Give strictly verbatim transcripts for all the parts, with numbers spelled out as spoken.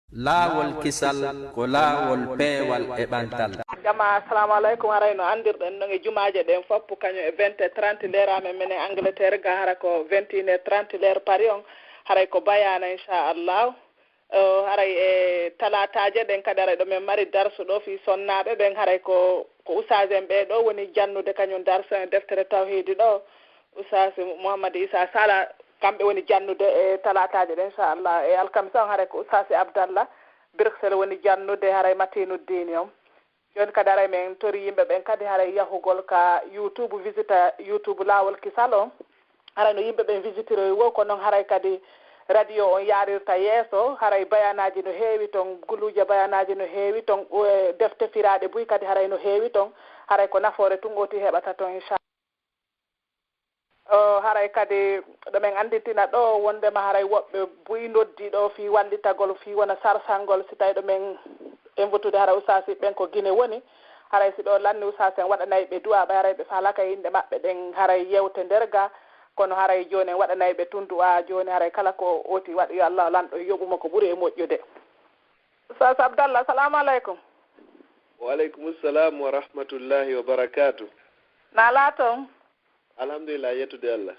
Laawol kisal ko laawol peewal e ɓantal. Jama, assalamu aleykum. Haray no anndirɗen non e jumaaje ɗen fof, kañum e vingt et trente leera men menen Angleterre ga, hara ko vingt et une heures trente leer Paris on, haray ko bayaana, inchallahu. Haray e talaataaje ɗen kadi, haray ɗo men mari darsu ɗo fii sonnaaɓe ɓen, haray ko ko ustaas en ɓee ɗo woni jannude kañum darsu en deftere tawhiidi ɗo. Ustaas Muhammad Isa Sala, kamɓe woni jannude e talaataaje ɗen, inchallah. E alkamisa on, haray ko ustaas Abdallah Bruxelles woni jannude, haray Matiinu Diini on. Jooni kadi, haray men tori yimɓe ɓen kadi, haray yahugol ka YouTube, visita YouTube Laawol Kisal on. Haray no yimɓe ɓen visitiroyi woo, ko non haray kadi radio on yaarirta yeeso. Haray bayaanaaji no heewi ton, guluuje bayaanaaji no heewi ton, e defte firaaɗe buy kadi haray no heewi ton. Haray ko nafoore tun oti heɓata ton, inchallah. Haray kadi ɗo men anndintina ɗo wonndema haray woɓɓe buy noddi ɗo fii wallitagol fii wona sarsangol, si tawi ɗo men envotude haray ustaasiiɓe ɓen ko Gine woni. Haray si ɓe o lanni ustaas en waɗanay ɓe du'a, ɓay haray ɓe faalaaka e innɗe maɓɓe ɗen, haray yewte nder ga. Kono haray jooni en waɗanay ɓe tun du'a jooni, haray kala ko oti waɗ yo Allaahu lanɗo yoɓu mo ko ɓuri e moƴƴude. Ustaas Abdallah, salaamu aleykum. Wa aleykum salam wa rahmatullahi wa barakatuh. Naalaa ton? Alhamdulillah, yettude Allah.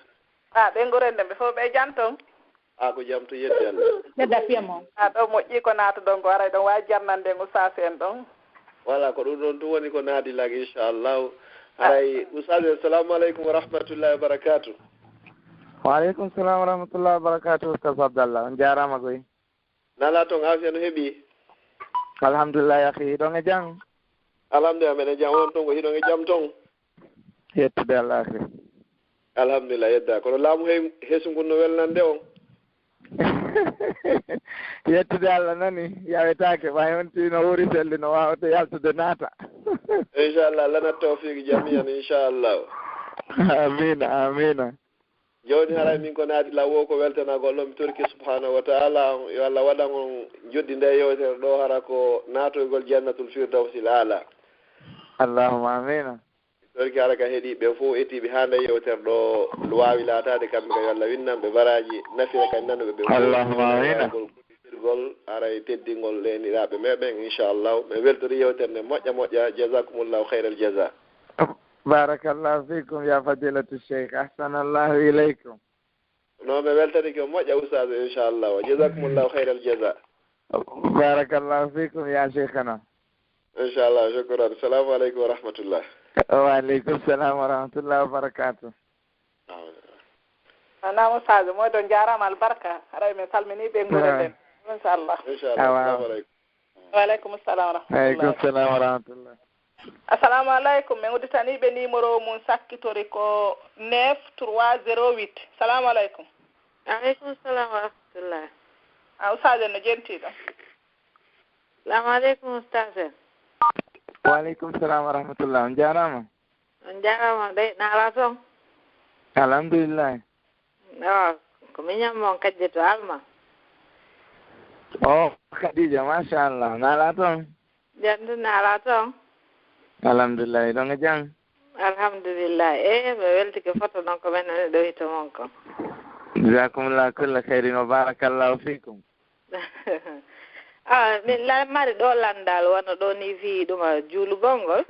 A ɓe nguren ɗen ɓe fof ɓe jam ton? A ko jam to, yetti Allah. Ɓedda fiya mo. A ɗo moƴƴi ko naatuɗon ko, haray ɗon waawi jannande en ustaas en ɗon. Voilà, ko ɗum ɗon tun woni ko naadilak, inchallahu. Haray ustaas en, salamu aleykum wa rahmatullahi wa barakatuh. Wa aleykum salam wa rahmatullahi wa barakatuh, ustaas Abdallah. On jaaraama koy. Naalaa ton, aafiya no heɓi? Alhamdulillah, akhi, hiɗon e jam? Alhamdulillah, meɗen jam. On ton ko hiɗon e jam ton? Yettude Allah, akhi. Alhamdulillah, yedda. Kono laamu he hesu ngun no welnande on? Yettude Allah nani, yawetaake, ɓay on tino wuri selli no waawata yaltude naata. Inchallah, lana tawfiq jamian, inchallah. Amina, amina. Jooni haray min ko naati law o ko weltanagol ɗo, mi torki subhanahu wa ta'ala yo Allah waɗan on joddi nde yewtere ɗo, hara ko naatoygol jannatul firdawsil aala. Allahumma amina. Mi torki hara ka heɗiiɓe ɓen fof, etiiɓe haa nde yewtere ɗo, waawi laataade kamɓe ka yo Allah winnan ɓe baraaji, nafira kadi nanuɓe ɓen fof. Allahumma amina. Gol haray teddingol leeniraaɓe meɗen, inchallah. Mi weltori yewtere nde moƴƴa moƴƴa. Jazakumullahu khairal jaza. Barakallahu fikum ya fadilatu sheikh, ahsanallahu ilaykum. No, mi weltanike on moƴƴa ustaas, inchallah. Wa jazakumullahu khairal jaza. Barakallahu fikum ya sheikhana. Inchallah, shukran. Salamu aleykum wa rahmatullah. Wa aleykum salam wa rahmatullahi wa barakatuh. Naam ustaas, moyɗon, jaaraama, albarka. Haray min salminii ɓe ngure nden, inchallah. Inchallah. Salamu aleykum. Wa aleykum salam wa rahmatullah. Aleykum salam wa rahmatullah. Assalamu aleykum. Min udditanii ɓe numéro mum sakkitori ko neuf trois zéro huit. Salamu aleykum. Aleykum salam wa rahmatullah. A ustaas en no jentiɗo? Salamu aleykum ustaas en. Wa aleykum salam wa rahmatullah. On jaaraama. On jaaraama dey, naalaa ton? Alhamdulillah. Awa, ko miñam mon Kadijatu Alma. O Kadija, machallah, naalaa ton? Jam tun, naalaa ton? Alhamdulillah, hiɗon e jam? Alhamdulillah. E mi weltike foto non ko men nani ɗo hito mon ko. Jazakumullah kulla khairin wa barakallahu fikum. A min la mari ɗo landal wano ɗo ni fii ɗuma juulugol ngol.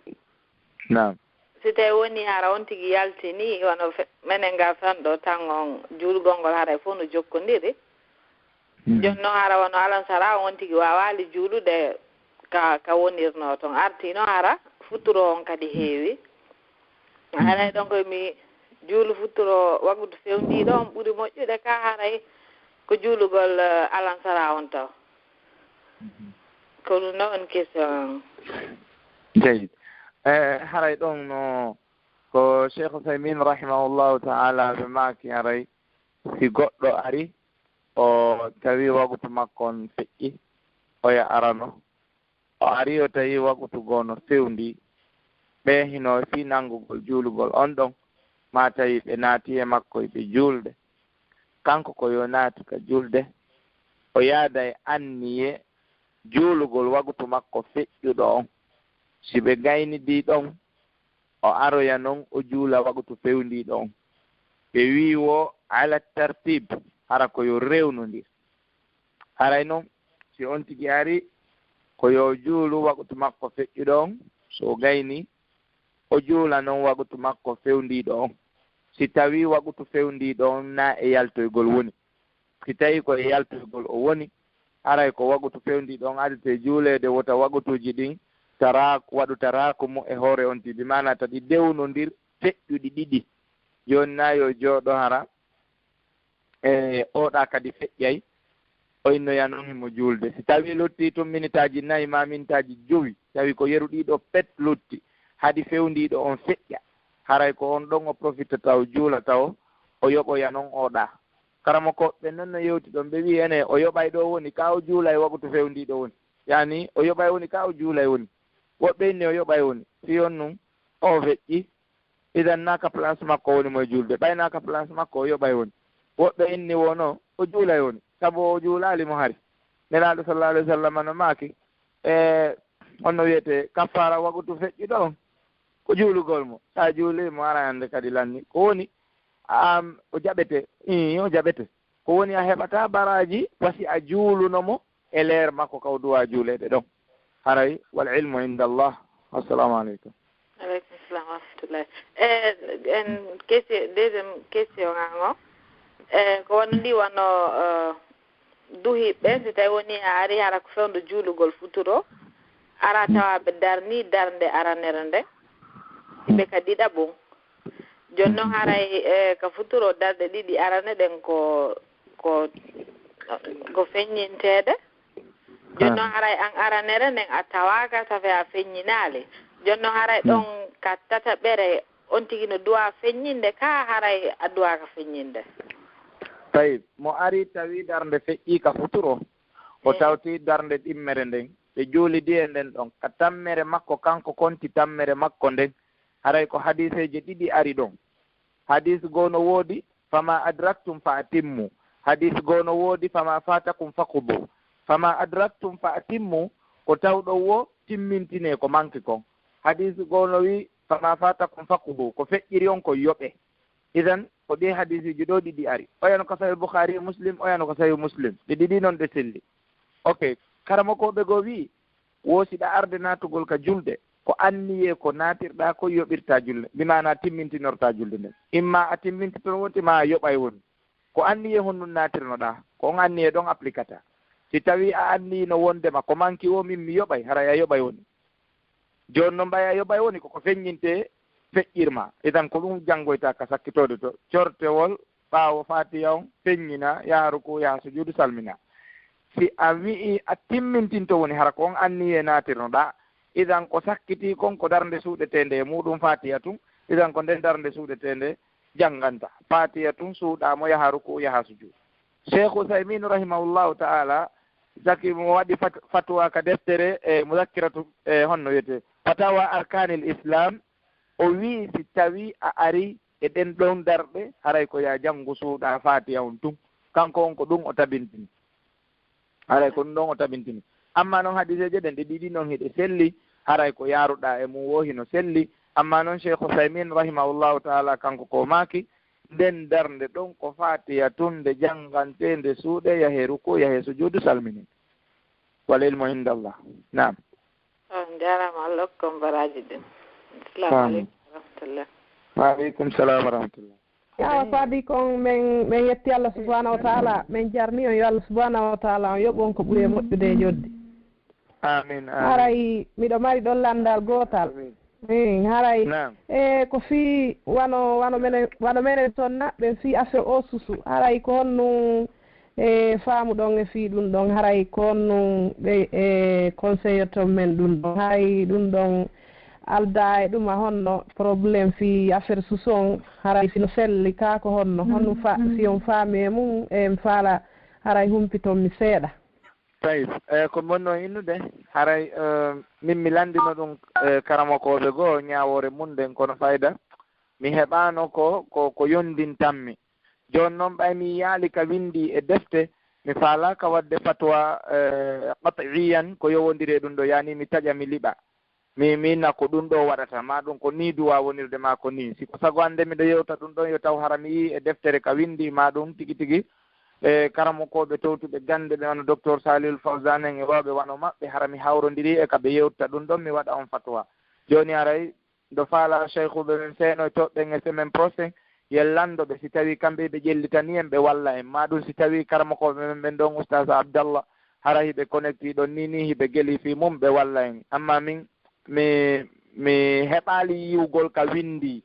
Naam. Si tawi woni hara on tigi yaltini wano menen ga fanɗo tan on juulugol ngol haray fof no jokkondiri. Jooni noon hara wano alansara on tigi waawaali juulude ka ka wonirnoo toon, artii noon hara futuro on kadi heewi. Haray ɗoon ko mi juulu futuro waktu fewndiiɗo on ɓuri moƴƴude ka haray ko juulugol alansara on taw. Ko ɗum noon question. Jayid. E haray ɗoon no ko Cheikh Uthaymin rahimahullahu ta'ala ɓe maaki haray si goɗɗo ari o tawi wagutu makko on feƴƴi, oya arano. O ari o tawi wagutu goo no fewndii. Ɓee hino fii nanngugol juulugol on ɗon, maa tawi ɓe naati e makko ɓe juulde. Kanko ko yo naatu ka juulde, o yaada e anniye juulugol wagutu makko feƴƴuɗo on. Si ɓe gaynidii ɗon, o aroya non o juula wagutu fewndiiɗo on. Ɓe wi'i wo ala tartib, hara ko yo rewnondir. Haray non, Si on tigi ari, ko yo juulu waqutu makko feƴƴuɗo on, so o gayni, o juula non waqutu makko fewndiiɗo on. Si tawii waqutu fewndiiɗo on na e yaltoygol woni, si tawii ko e yaltoygol o woni, haray ko waqutu fewndiiɗo on adetee juuleede, wota waqutuuji ɗin taraak-, waɗu taraakumu e hoore on tigi, bi maanaa ta ɗi dewnondir feƴƴuɗi ɗiɗi. Jooni na yo jooɗo hara e oɗa kadi feƴƴay, o innoya non himo juulde. Si tawii luttii tun minitaaji nayi maa minitaaji jowi, tawi ko yeru ɗiɗo pet lutti, haɗi fewndiiɗo on feƴƴa, haray ko on ɗon o profitata, o juula taw o yoɓoya non oɗa. Karamokooɓe non no yewti ɗon, ɓe wi'i ene o yoɓay ɗo woni, ka o juulay waqutu fewndiiɗo woni. Yaani o yoɓay woni, ka o juulay woni. Woɓɓe inni o yoɓay woni. Si on nun, o feƴƴi, idan na ka place makko woni mo e juulde. Ɓay na ka place makko o yoɓay woni. Woɓɓe inni wono o juulay woni, sabu o juulaali mo hari. Nelaaɗo sallallahu alaihi wasallam no maaki, e, honno wiyete, kaffaara waqutu feƴƴuɗo on, ko juulugol mo. Sa juuli mo, ara hande kadi lanni. Ko woni, am, o jaɓete. Ii, o jaɓete. Ko woni a heɓata baraaji, wa si a juuluno mo e leer makko ka o duwa juuleede ɗon. Haray, wal ilmu inda Allah. Assalamu alaikum. Alaikum salam wa rahmatullahi. E, en question, deuxième question an o. E, ko wano ndi wano, e, duhiɓɓe, si tawi woni a ari hara ko fewndo juulugol futuro, ara tawa ɓe darni darnde aranere nde, ɓe ka ɗiɗaɓun. Jooni non haray, e, ka futuro darɗe ɗiɗi arane ɗen ko, ko, ko feññinteede. Jooni non haray an aranere nden a tawaaka, tawi a feññinaali. Jooni non haray ɗon ka tataɓere on tigi no duwa feññinde ka haray a duwaaka feññinde? Tayib, mo ari tawi darnde feƴƴi ka futuro, o tawti darnde ɗimmere nden, ɓe juulidi e nden ɗon, ka tammere makko, kanko konti tammere makko nden, haray ko hadiseeje ɗiɗi ari ɗon. Hadis goo no woodi, "Fama adraktum fa atimmu." Hadis goo no woodi, "Fama fatakum faqudu." "Fama adraktum fa atimmu," ko tawɗo wo timmintinee ko manki kon. Hadis goo no wi, "Fama fatakum faqudu," ko feƴƴiri on ko yoɓe. Idan, ko ɗi hadisiji ɗo ɗiɗi ari. Oya no ka Sahih Bukhari e Muslim, oya no ka Sahih Muslim. Ɗi ɗiɗi non ɗe selli. Ok, karamokooɓe goo wi, wo si ɗa arde naatugol ka julde, ko anniyee ko naatirɗa ko yoɓirta julde, bi maana timmintinorta julde nden. Imma a timmintito woti ma a yoɓay woni. Ko anniyee honɗun naatirnoɗa, ko on anniyee ɗon applikata. Si tawi a anniyino wondema ko manki wo min mi yoɓay, haray a yoɓay woni. Jooni non ɓay a yoɓay woni ko ko feññinte feƴƴirma. Idan ko ɗum janngoyta ka sakkitoode to. Cortewol ɓaawo Faatiya on, feññina, yaha ruku, yaha sujuudu, salmina. Si a wi'i a timmintinto woni hara ko on anniyee naatirnoɗa, idan ko sakkitii kon ko darnde suuɗeteende e muuɗum Faatiya tun, idan ko nden darnde suuɗeteende jannganta. Faatiya tun suuɗa mo yaha ruku, yaha sujuudu. Cheikh Uthaymin rahimahullahu ta'ala, saki mo waɗi fat-, fatwa ka deftere e Muzakkiratu, e honno wiyete, Fatawa Arkanil Islam, o wi'i si tawi a ari e ɗen ɗon darɗe, haray ko ya janngu suuɗa Faatiya on tun. Kanko on ko ɗum o tabintini. Haray ko ɗum ɗon o tabintini. Amma non hadiseeje ɗen ɗe ɗiɗi non hiɗe selli, haray ko yaaruɗa e mum wo hino selli. Amma non Cheikh Uthaymin rahimahullahu ta'ala kanko ko maaki, nden darnde ɗon ko Faatiya tun nde janngante, nde suuɗe, yahe ruku, yahe sujuudu, salmini. Wal ilmu indallah. Naam. On jaaraama, Allah hokku on baraaji ɗin. Assalamu aleykum wa rahmatullah. Wa aleykum salam wa rahmatullah. Awa, ko adii kon, men, men yetti Allah subhanahu wa ta'ala, men jarni on, yo Allah subhanahu wa ta'ala on yoɓu on ko ɓuri e moƴƴude e joddi. Amin, amin. Haray miɗo mari ɗon lanndal gootal. Amin. Min, haray, naam, e ko fii wano, wano menen, wano menen sonna, ɓen fii affaire o susu. Haray ko honno, e, faamuɗon e fii ɗum ɗon? Haray ko honno ɓe, e, conseillerton men ɗum ɗon? Haray ɗum ɗon aldaa e ɗum a honno problème fii affaire susu on? Haray si no selli ka ko honno? Honno fa-, si on faami e mum, e, mi faala haray humpiton mi seeɗa. Tayib, e, ko mbonno innude, haray, e, min mi lanndino ɗum, e, karamokooɓe goo ñaawoore mum nden, kono fayda mi heɓaano ko, ko, ko yonndintammi. Jooni noon, ɓay mi yaali ka winndi e defte, mi faalaaka waɗde fatwa, e, qat'iyan ko yowondiri e ɗum ɗo, yaani mi taƴa, mi liɓa. Mi, mi inna ko ɗum ɗo waɗata, maa ɗum ko nii duwa wonirde, maa ko nii. Si ko sago an nde miɗo yewta ɗum ɗon, yo taw hara mi yii e deftere ka winndi, maa ɗum tigi tigi e karamokooɓe towtuɓe gannde ɓe, wano Docteur Salihul Fawzan en e wawɓe wano maɓɓe, hara mi hawrondiri e ka ɓe yewta ɗum ɗon, mi waɗa on fatwa. Jooni haray, ɗo faala cheikhuɓe men seeno e toɗɗen e semaine prochaine, yen lanndo ɓe si tawi kamɓe ɓe ƴellitani en, ɓe walla en. Maa ɗum si tawi karamokooɓe men ɓen ɗon, Oustaz Abdallah, hara hiɓe connecti ɗon ni, ni hiɓe geli fii mum, ɓe walla en. Amma min, mi, mi heɓaali yiwgol ka winndi.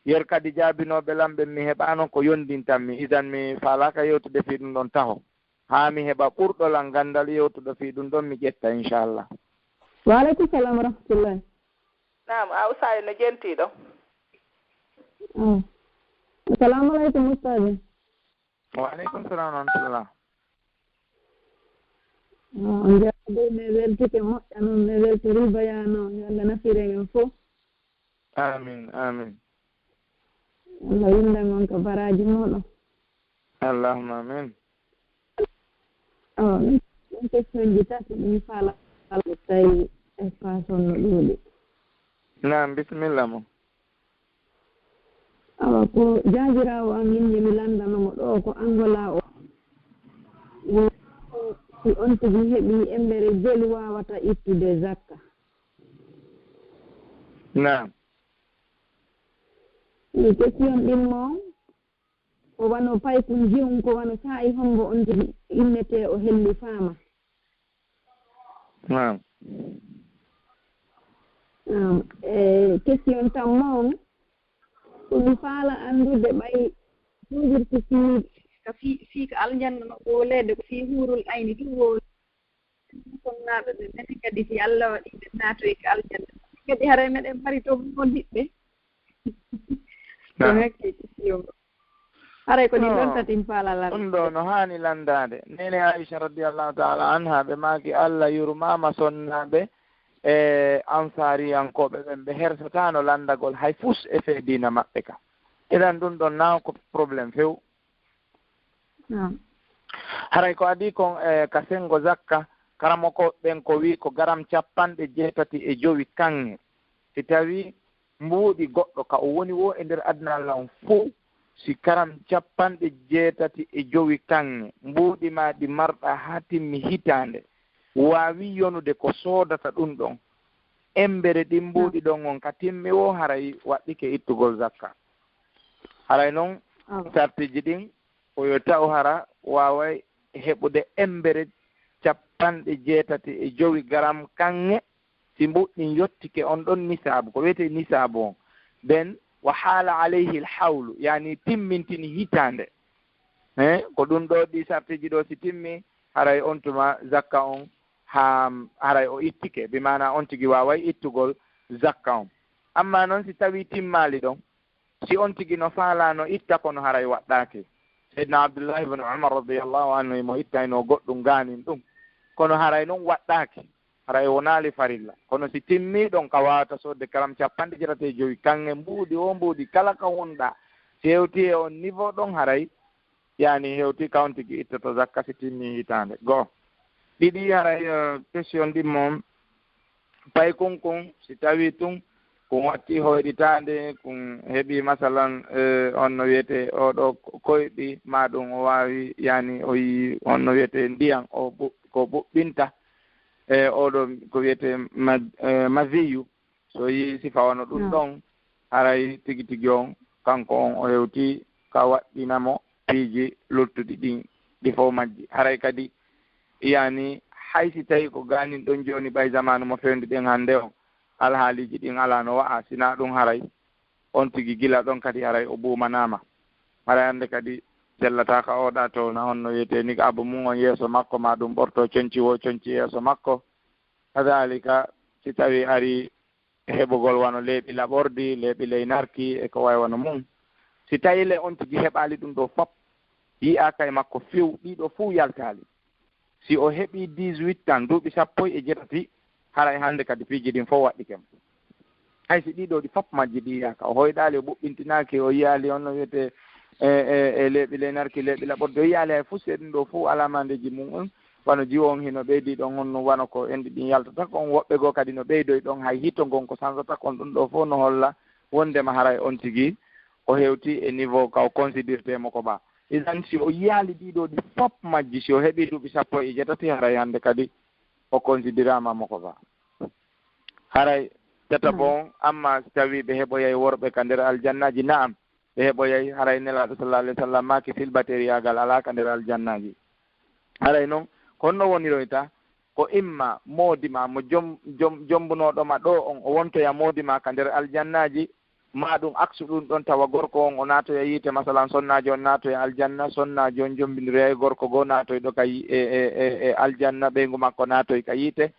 Yer kadi jaabinooɓe lan ɓen mi heɓaano ko yondintan mi. Idan mi faalaaka yewtude fii ɗum ɗon taho. Haa mi heɓa ɓurɗo lan ganndal yewtuɗo fii ɗum ɗon, mi ƴetta, inchallah. Wa aleykum salam wa rahmatullahi. Naam, a Usaayi no jenti ɗo? Ah. Assalamu aleykum, Ustaaji. Wa aleykum salam wa rahmatullah. Ah, on njaaraama, mi weltike moƴƴa noon, mi weltori bayaanu, yo Allah nafir en fof. Amin, amin. Allah winndan on ka baraaji mooɗon. Allahumma amin. Awa, min question ji tati, min faala tawi espace on no ɗuuɗi. Naam, bisimilla mo. Awa, ko jaagiraawo am yinmi mi lanndano mo ɗo ko Angola o. Wo-, si on tigi heɓi embere jelu waawata ittude zakka. Naam. Mi question ɗimmo on, ko wano paykun jiyun, ko wano saa'i hombo on tigi innete o helli faama. Naam. Naam. E question tammo on, ko mi faala anndude ɓay jogirti fii ka fii, fii ka aljanna no woleede, ko fii huurul ayni ɗum wowle. Sonnaaɓe ɓe, menen kadi, si Allah waɗi ɓe naatoyi ka aljanna, kadi haray meɗen mari to moodiɓɓe. Ko hakke kisiyo ngo. Haray ko ɗin ɗon tati mi faala lan. Ɗum ɗo no haani lanndaade. Neene Aisha radiyallahu ta'ala anha, ɓe maaki Allah yurmaama sonnaaɓe e ansaariyankooɓe ɓen, ɓe hersataano lanndagol hay fus e fee diina maɓɓe ka. Idan ɗum ɗon na ko problème few. Naam. Haray ko adii kon, e, ka senngo zakka, karamoko ɓen ko wi'i ko garam cappanɗe jeetati e jowi kaŋŋe. Si tawii mbuuɗi goɗɗo ka o woni woo e nder aduna Allah on fow, si garam cappanɗe jeetati e jowi kaŋŋe, mbuuɗi maa ɗi marɗaa haa timmi hitaande, waawii yonude ko soodata ɗum ɗon, embere ɗin mbuuɗi ɗon on ka timmi woo, haray waɗɗike ittugol zakka. Haray non, awa, sartiji ɗin ko yo taw hara waaway heɓude embere cappanɗe jeetati e jowi garam kaŋŋe, si mbuuɗi ɗin yottike on ɗon nisaabu, ko wiyetee nisaabu on. Den wa haala alayhi alhawlu, yani timmintini hitaande. He, ko ɗum ɗo, ɗi sartiji ɗo si timmi, haray on tuma zakka on haa, haray o ittike, bi maana on tigi waaway ittugol zakka on. Amma non si tawi timmaali ɗon, si on tigi no faalaano itta, kono haray waɗɗaaki. Seydina Abdullah ibn Umar radiyallahu anhu, imo ittayno goɗɗum gaanin ɗum, kono haray non waɗɗaaki. Haray wonaali farilla. Kono si timmi ɗon ka waawata soodde garam cappanɗe jeetati e jowi kaŋŋe mbuuɗi, o mbuuɗi kala ka wonɗaa, si hewti e on niveau ɗon, haray yani hewti ka on tigi ittoto zakka si timmi hitaande. Goo. Ɗiɗi, haray, eh, question ɗin mo paykun kun, si tawi tun kun watti hoyɗitaande, kun heɓi masalan, eh, on no wiyetee oɗo ko-, koyɗi, maa ɗum o waawi, yani o yi on no wiyetee ndiyan, o ɓu-, ko ɓuɓɓinta, e oɗo ko wiyetee ma-, eh, maziyu, so yi sifa wano ɗum ɗon, haray tigi tigi on, kanko on o hewti ka waɗɗina mo piiji luttuɗi ɗin, ɗi fow majji. Haray kadi, yani, hay si tawi ko gaanin ɗon jooni, ɓay zamaanu mo fewndi ɗen hannde on, alhaaliiji ɗin alaa no wa'a, sinaa ɗum haray on tigi gila ɗon kadi haray o buumanaama. Haray hannde kadi sellataa ka oɗa towna on no wiyetee niqaabu mum on yeeso makko, maa ɗum ɓorto conci woo conci yeeso makko. Kadaalika, si tawi ari heɓugol wano leeɓi laɓorɗi, leeɓi ley narki e ko way wano mum. Si tawi le on tigi heɓaali ɗum ɗo fop, yi'aaka e makko few, ɗiɗo fow yaltaali. Si o heɓi dix-huit ans, duuɓi sappo e jeetati, haray hannde kadi piiji ɗin fow waɗɗike mo. Hay si ɗiɗo ɗi fop majji ɗi yi'aaka, o hoyɗaali, o ɓuɓɓintinaaki, o yi'aali on no wiyetee e, e, e leeɓi ley narki, leeɓi laɓorɗi, o yi'aali hay fuu, si ɗum ɗo fow alaamandeeji mum on, wano jiwo on hino ɓeydi ɗon, on no wano ko enɗi ɗin yaltata kon, woɓɓe goo kadi no ɓeydoy ɗon, hay hito ngon ko sansata kon, ɗum ɗo fow no holla wondema haray on tigi o hewti e niveau ka o considértee mo ko ɓaa. Idan si o yiyaali ɗiɗo ɗi fof majji, si o heɓi duuɓi sappo e jeetati, haray hannde kadi o considérama mo ko ba. Haray tata bon, amma si tawi ɓe heɓoyay worɓe ka nder aljannaaji, na'am, ɓe heɓoyay. Haray Nelaaɗo sallallahu alayhi wa sallam maaki silbateriyaagal alaa ka nder aljannaaji. Haray non, ko honno woniroyta? Ko imma moodi ma mo jom-, jom-, jombunooɗo ma ɗo on, o wontoya moodi ma ka nder aljannaaji, ma ɗum aksu ɗum ɗon, tawa gorko on o naatoya yiite, masalan, sonnaajo on naatoya aljanna, sonnaajo on jombindiroya e gorko goo naatoyɗo ka yi-, e, e, e, e aljanna, ɓeyngu makko naatoy ka yiite.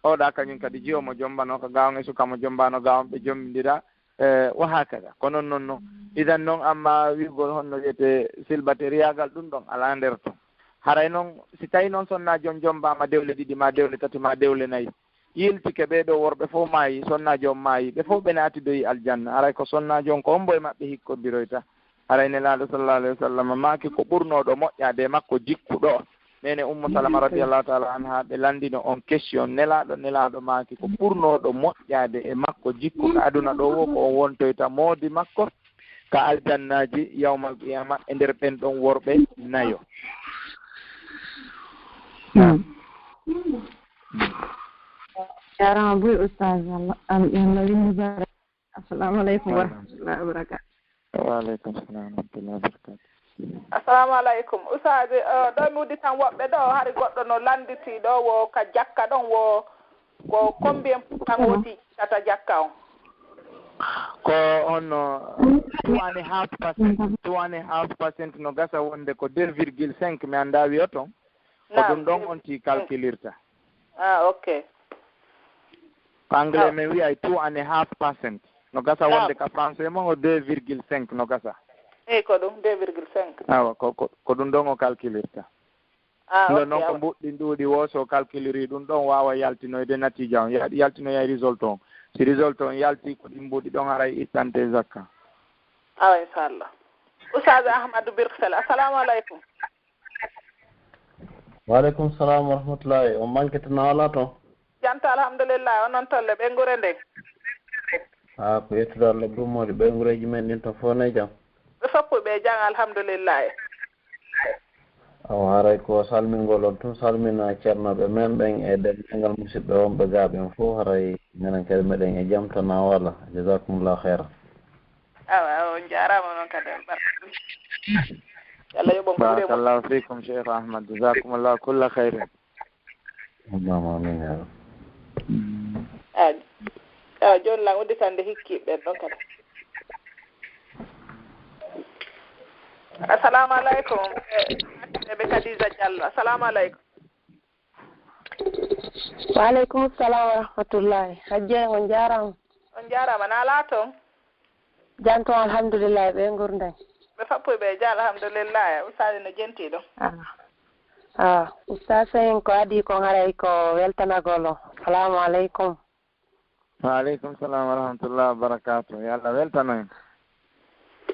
Oɗa kañum kadi jiyo mo jombano ka gawon e suka mo jombano gawon, ɓe jombindira, e, wa hakada. Ko non non no. Idan non, amma wi'ugol honno wiyete silbateriyaagal, ɗum ɗon alaa nder ton. Haray non, si tawi non sonnaajo on jombaama dewle ɗiɗi, ma dewle tati, ma dewle nayi, yiltike ɓee ɗoo worɓe fof maayi, sonnaajo on maayi, ɓe fof ɓe naatidoyi aljanna. Haray ko sonnaajo on, ko hombo e maɓɓe hikkondiroyta? Haray Nelaaɗo sallallahu alayhi wa sallam maaki ko ɓurnooɗo moƴƴaade e makko jikku ɗo. Neene Ummu Salama radiyallahu ta'ala anha, ɓe landino on question, Nelaaɗo, Nelaaɗo maaki ko ɓurnooɗo moƴƴaade e makko jikku ka aduna ɗo wo, ko on wontoyta moodi makko ka aljannaaji yawmal qiyama e nder ɓen ɗon worɓe nayo. Hmm. Jaaraama buy, Ustaaz. Allah, am, Allah winndi baraka. Assalamu aleykum wa rahmatullahi wa barakatuh. Wa aleykum salam wa rahmatullahi wa barakatuh. Assalamu aleykum. Ustaaz, eh, ɗo mi udditan woɓɓe ɗo, hari goɗɗo no landiti ɗo, wo ka jakka ɗon, wo ko combien pourcent woti kata jakka on? Ko on, no, two and a half percent, two and a half percent no gasa wonde ko deux virgule cinq, mi annda wiyo ton. Ko ɗum ɗon on ti calculirta. Ah, ok. Ko anglais men wiyay two and a half percent. No gasa wonde ka français mon o deux virgule cinq no gasa. Eyi, ko ɗum, deux virgule cinq. Awa, ko, ko, ko ɗum ɗon o calculirta. Ah, ok, noon ko mbuuɗi ɗuuɗi wo, so calculiri ɗum ɗon, waawa yaltinoyde natiija on, ya-, yaltinoya résultat on. Si résultat on yalti, ko ɗin mbuuɗi ɗon haray ittante zakka. Awa, inchallah. Oustaz Ahmadou Birksel, assalamu aleykum. Wa aleykum salam wa rahmatullahi. On manquete na wala toon? Jam tan, alhamdulillah. Onon tolle, ɓe ngure nden? Ah, ko yettude Allah, ɗum moodi ɓe ngureeji men ɗin toon fof ne jam? Ɓe fof ɓe jam, alhamdulillah. Awa, haray ko salmingol on tun, salmina ceernooɓe men ɓen e denndaangal musidɓe wonɓe gaa ɓen fof, haray minen kadi meɗen e jam tan na wala. Jazakumullahu khairan. Awa, awa, on jaaraama noon kadi, on barka. Yo Allah yoɓ on. Barakallahu fikum, Cheikh Ahmad. Jazakumullahu kulla khairin. Allahumma amin ya Rabb. Ah, ah, jooni lan udditande hikki ɓen ɗon kadi. Assalamu aleykum. Eh, eh, ɓe Khadija Diallo. Assalamu aleykum. Wa aleykum salam wa rahmatullahi. Hajja, on jaaraama. On jaaraama. Na alaa toon? Jam toon, alhamdulillahi, ɓe ngurdan? Ɓe fof ɓe jam, alhamdulillahi. Ustaaz no jenti ɗum? Ah. Ah, Ustaaz, en ko adii kon haray ko weltanagol on. Salamu aleykum. Wa aleykum salam wa rahmatullahi wa barakatuh. Yo Allah weltano en.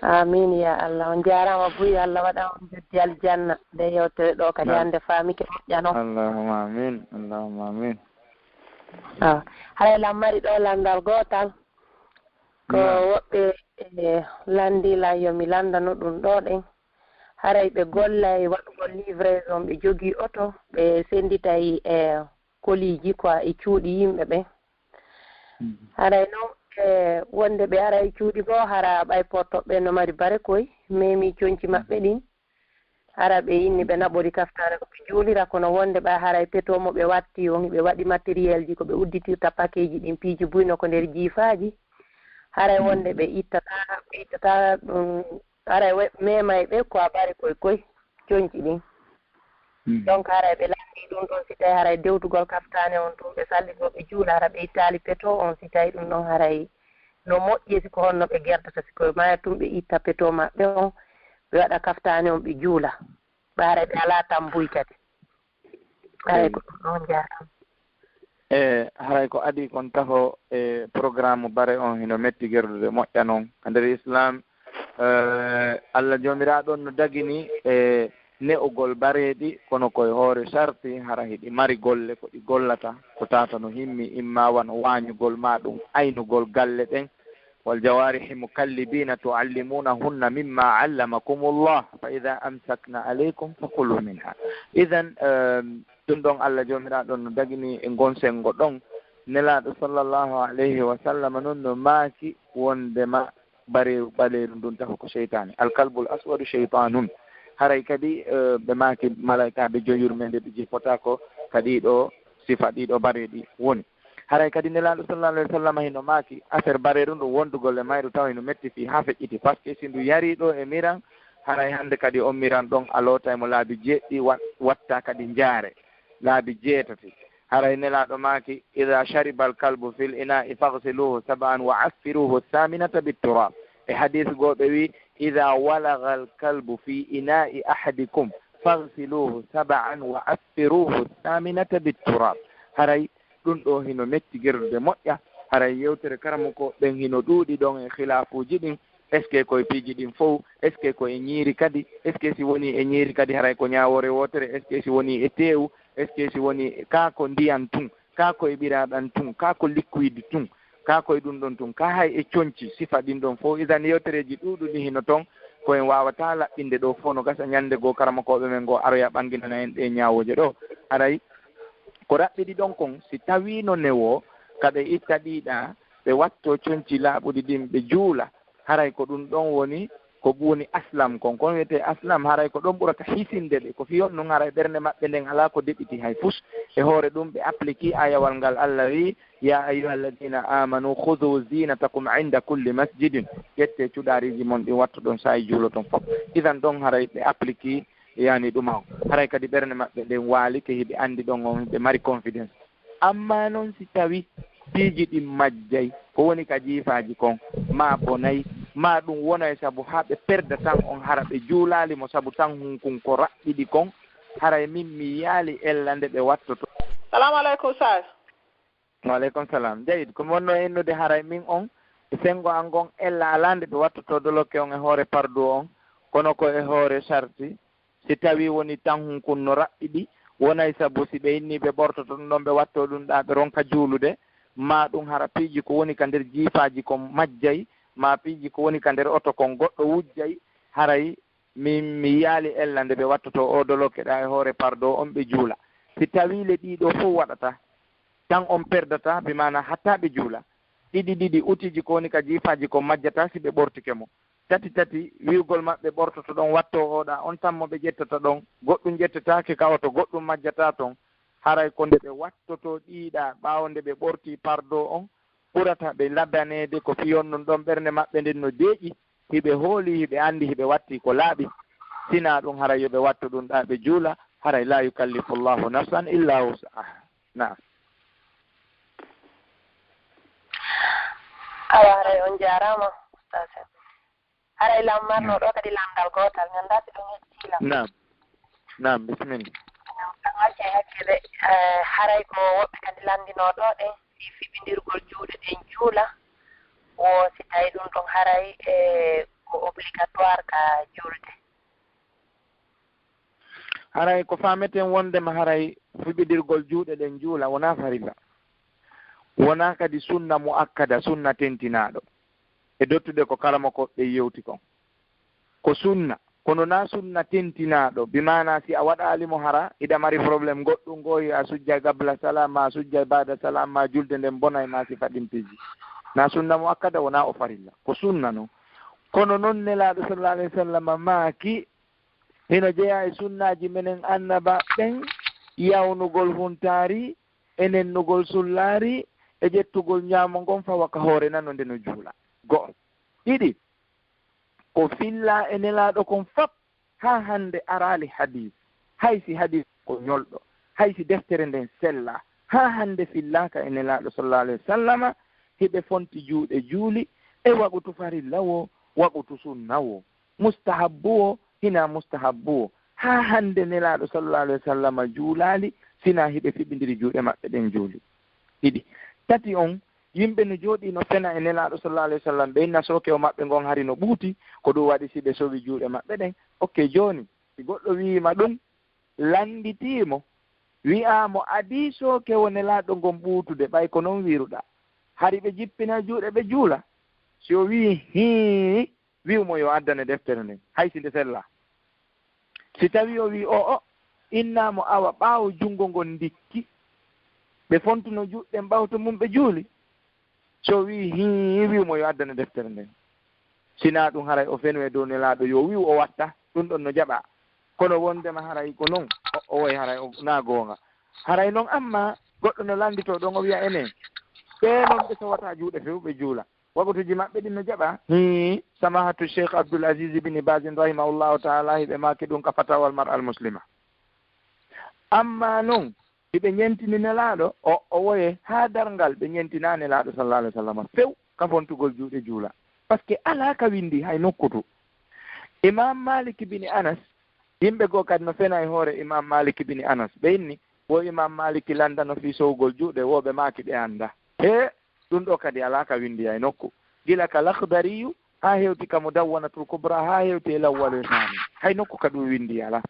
Amin ya Allah. On jaaraama buy, Allah waɗa on joddi aljanna. Nde yewtere ɗo kadi hannde faamike moƴƴano. Allahumma amin. Allahumma amin. Ah, haray lan mari ɗo lanndal gootal. Ko woɓɓe, eh, lanndi lan yo mi lanndano ɗum ɗo ɗen. Haray ɓe gollay waɗugol livraison, ɓe jogii oto, ɓe sennditay, eh, koliiji quoi e cuuɗi yimɓe ɓen. Haray non, eh, wonde ɓe aray cuuɗi goo, hara ɓay portoɓe no mari bare koy, memi conci maɓɓe ɗin. Hara ɓe inni ɓe naɓori kaftaare ko ɓe juulira, kono wonde ɓay haray peto mo ɓe watti on, ɓe waɗi matériel ji ko ɓe udditirta pakeji ɗin, piiji buy no ko nder jiifaaji. Haray wonde ɓe ittata, ɓe ittata ɗum, haray we-, memay ɓe ko a ɓari koy koy conci ɗin. Donc haray ɓe lanndii ɗum ɗon, si tawi haray dewtugol kaftaane on tun ɓe salli ɗo ɓe juula, hara ɓe ittaali peto on, si tawi ɗum ɗon haray no moƴƴi, si ko honno ɓe gerdata, si ko maya tun ɓe itta peto maɓɓe on, ɓe waɗa kaftaane on ɓe juula. Ɓe haray ɓe alaa tambuy kadi. Haray ko ɗum ɗon jaaraama. E haray ko adii kon taho e programme bare on hino metti gerdude moƴƴa non. Ka nder Islam, eh, Allah Joomiraaɗo on no dagini e ne'ugol bareeɗi, kono koye hoore sarti, hara hiɗi mari golle ko ɗi gollata, ko tata no himmi, imma wano waañugol ma ɗum, aynugol galle ɗen, والجوارح مكلبين تعلمونهن مما علمكم الله فإذا أمسكن عليكم فكلوا منها. Idan, em, ɗum ɗon Allah Joomiraaɗo no dagini e ngon senngo ɗon. Nelaaɗo sallallahu alayhi wa sallam non no maaki wondema bareeru ɓaleeru ndun taho ko seytaane. Al kalbul aswadu seytaanun. Haray kadi, eh, ɓe maaki malaykaaɓe joyurme nde ɓe jippotaako ka ɗiɗo sifa, ɗiɗo bareeɗi woni. Haray kadi Nelaaɗo sallallahu alayhi wa sallam hino maaki affaire bareeru ndu wondugol e mayru taw hino metti fii haa feƴƴiti. Parce que si ndu yarii ɗo e miran, haray hannde kadi on miran ɗon a lootay mo laabi jeeɗiɗi, wa-, watta kadi njaare laabi jeetati. Haray Nelaaɗo maaki, "Idha shariba al-kalbu fil ina'i faghsiluhu sab'an wa affiruhu thaminata bit-turab." E hadith goo ɓe wi, "Idha walagha al-kalbu fi ina'i ahadikum faghsiluhu sab'an wa affiruhu thaminata bit-turab." Haray ɗum ɗo hino metti gerdude moƴƴa. Haray yewtere karamoko ɓen hino ɗuuɗi ɗon e khilaafuuji ɗin. Est-ce que koye piiji ɗin fow? Est-ce que ko e ñiiri kadi? Est-ce que si woni e ñiiri kadi haray ko ñaawoore wootere? Est-ce que si woni e teewu? Est-ce que si woni kaa ko ndiyan tun? Kaa ko e ɓiraaɗan tun? Kaa ko liquide tun? Kaa ko e ɗum ɗon tun? Kaa hay e conci? Sifa ɗin ɗon fow. Idan yewtereeji ɗuuɗuɗi hino ton ko en waawataa laɓɓinde ɗo fow. No gasa ñannde goo karamokooɓe men goo aroya ɓanginana en ɗee ñaawooje ɗo. Haray ko raɓɓiɗi ɗon kon, si tawiino newoo ka ɓe itta ɗiiɗa, ɓe wattoo conci laaɓuɗi ɗin, ɓe juula. Haray ko ɗum ɗon woni ko woni aslam kon. Kon wiyetee aslam, haray ko ɗon ɓurata hisinde ɓe. Ko fii on ɗum haray ɓernde maɓɓe nden alaa ko deɓiti hay fus. E hoore ɗum ɓe appliki ayawal ngal Allah wi, "Ya ayyuha alladhina amanu khudhu zinatakum inda kulli masjidin." Ƴettee cuɗaariiji mon ɗin wattoɗon saa'i juuloton fof. Idan ɗon haray ɓe appliki yani ɗuma on. Haray kadi ɓernde maɓɓe nden waalike, hiɓe anndi ɗon on, hiɓe mari confidence. Amma non si tawi piiji ɗin majjay, ko woni ka jiifaaji kon, maa bonay, maa ɗum wonay sabu haa ɓe perda tan on, hara ɓe juulaali mo sabu tan hunkun ko raɓɓiɗi kon, haray min mi yiyaali ella nde ɓe wattoto. Salamu aleykum, Saar. Wa aleykum salam. Jayid, ko mi wonno innude haray min on, e senngo an ngon ella alaa nde ɓe wattoto dolokke on e hoore pardu on, kono ko e hoore sarti. Si tawii woni tan hunkun no raɓɓiɗi, wonay sabu si ɓe innii ɓe ɓortoto ɗum ɗon ɓe wattoo ɗum ɗaa ɓe ronka juulude, maa ɗum hara piiji ko woni ka nder jiifaaji kon majjay, maa piiji ko woni ka nder oto kon goɗɗo wujjay, haray min mi yiyaali ella nde ɓe wattoto oo dolokke ɗaa e hoore pardo on ɓe juula. Si tawii le ɗii ɗoo fow waɗata, tan on perdata, bi maanaa hatta ɓe juula. Ɗiɗi ɗiɗi, utiiji ko woni ka jiifaaji kon majjata si ɓe ɓortike mo. Tati tati, wi'ugol maɓɓe ɓortoto ɗon wattoo ooɗaa, on tan mo ɓe ƴettata ɗon, goɗɗum ƴettetaake ka oto, goɗɗum majjataa ton. Haray ko nde ɓe wattotoo ɗiiɗaa ɓaawo nde ɓe ɓortii pardo on, ɓurata ɓe labaneede ko fii on ɗum ɗon ɓernde maɓɓe nden no deeƴi, hiɓe hoolii, hiɓe anndi, hiɓe wattii ko laaɓi. Sinaa ɗum, haray yo ɓe wattu ɗum ɗaa ɓe juula, haray laa yukallifu Allahu nafsan illa wus'aha. Naam. Awa, haray on jaaraama, Ustaas en. Haray lam marno ɗo kadi lamndal gootal, mi anndaa si ɗum heccii lam. Naam. Naam, bisimilla. Ɗum kam accay hakkille, eh, haray ko woɓɓe kadi lanndinoo ɗo ɗen, fii fiɓindirgol juuɗe ɗen juula, wo si tawi ɗum ɗon haray, eh, ko obligatoire ka juulde. Haray ko faameten wonndema haray fiɓidirgol juuɗe ɗen juula wonaa farilla. Wonaa kadi sunna mu'akkada, sunna tentinaaɗo. E dottude ko karamokooɓe ɓen yewti kon. Ko sunna, kono naa sunna tentinaaɗo, bi maanaa si a waɗaali mo hara, hiɗa mari problème goɗɗum goo, yo a sujjay qabla salaam, maa a sujjay baada salaam, maa julde nden bonay maa sifa ɗin piiji. Naa sunna mu'akkada, wonaa o farilla. Ko sunna non. Kono non Nelaaɗo sallallahu alayhi wa sallam maaki, hino jeyaa e sunnaaji menen annabaaɓe ɓen, yawnugol huntaari, e nennugol sullaari, e ƴettugol ñaamo ngon fawa ka hoore nano nde no juula. Go'o. Ɗiɗi, ko fillaa e Nelaaɗo kon fop, haa hannde araali hadiis, hay si hadiis ko ñolɗo, hay si deftere nden sellaa, haa hannde fillaaka e Nelaaɗo sallallahu alayhi wa sallama, hiɓe fonti juuɗe juuli e waqutu farilla woo, waqutu sunna woo, mustahabbu woo, hinaa mustahabbu woo. Haa hannde Nelaaɗo sallallahu alayhi wa sallama juulaali, sinaa hiɓe fiɓindiri juuɗe maɓɓe ɗen juuli. Ɗiɗi. Tati on, yimɓe no jooɗii no fena e Nelaaɗo sallallahu alayhi wa sallam, ɓe inna sookewo maɓɓe ngon hari no ɓuuti, ko ɗum waɗi si ɓe sowi juuɗe maɓɓe ɗen. Ok, jooni, si goɗɗo wi'ii ma ɗum, lannditii mo, wi'aa mo, adii sookewo Nelaaɗo ngon ɓuutude, ɓay ko non wi'ruɗaa. Hari ɓe jippina juuɗe ɓe juula. Si o wii hii, wi'u mo yo addane deftere nden, hay si nde sellaa. Si tawii o wii o'o, innaa mo awa ɓaawo junngo ngon ndikki, ɓe fontuno juuɗe ɗen ɓawto mum ɓe juuli. Si o wii hii, wi'u mo yo addane deftere nden. Sinaa ɗum haray o fenu e dow Nelaaɗo yo wi'u o watta, ɗum ɗon no jaɓaa. Kono wonndema haray ko non, o, o woy haray o, naa goonga. Haray non amma goɗɗo no lannditoo ɗon o wi'a enen, ɓee non ɓe sowata juuɗe few ɓe juula. Waɓutuuji maɓɓe ɗin no jaɓaa. Hii, samahatu Cheikh Abdul Aziz ibn Bazin rahimahullahu taala, hiɓe maaki ɗum ka Fatawal Mar al Muslima. Amma non, hiɓe ñentini Nelaaɗo, o, o woye haa darngal ɓe ñentinaa Nelaaɗo sallallahu alaihi wasallam few ka fontugol juuɗe juula. Parce que alaa ka winndi hay nokkutu. Imam Malik ibn Anas, yimɓe goo kadi no fena e hoore Imam Malik ibn Anas. Ɓe inni, wo Imam Malik lanndano fii sowgol juuɗe, wo ɓe maaki ɓe annda. He, ɗum ɗo kadi alaa ka winndi hay nokku. Gila ka Lakhdariyu, haa hewti ka Mudawwanatul Kubra, haa hewti e Lawwalu e Saani. Hay nokku ka ɗum winndi alaa.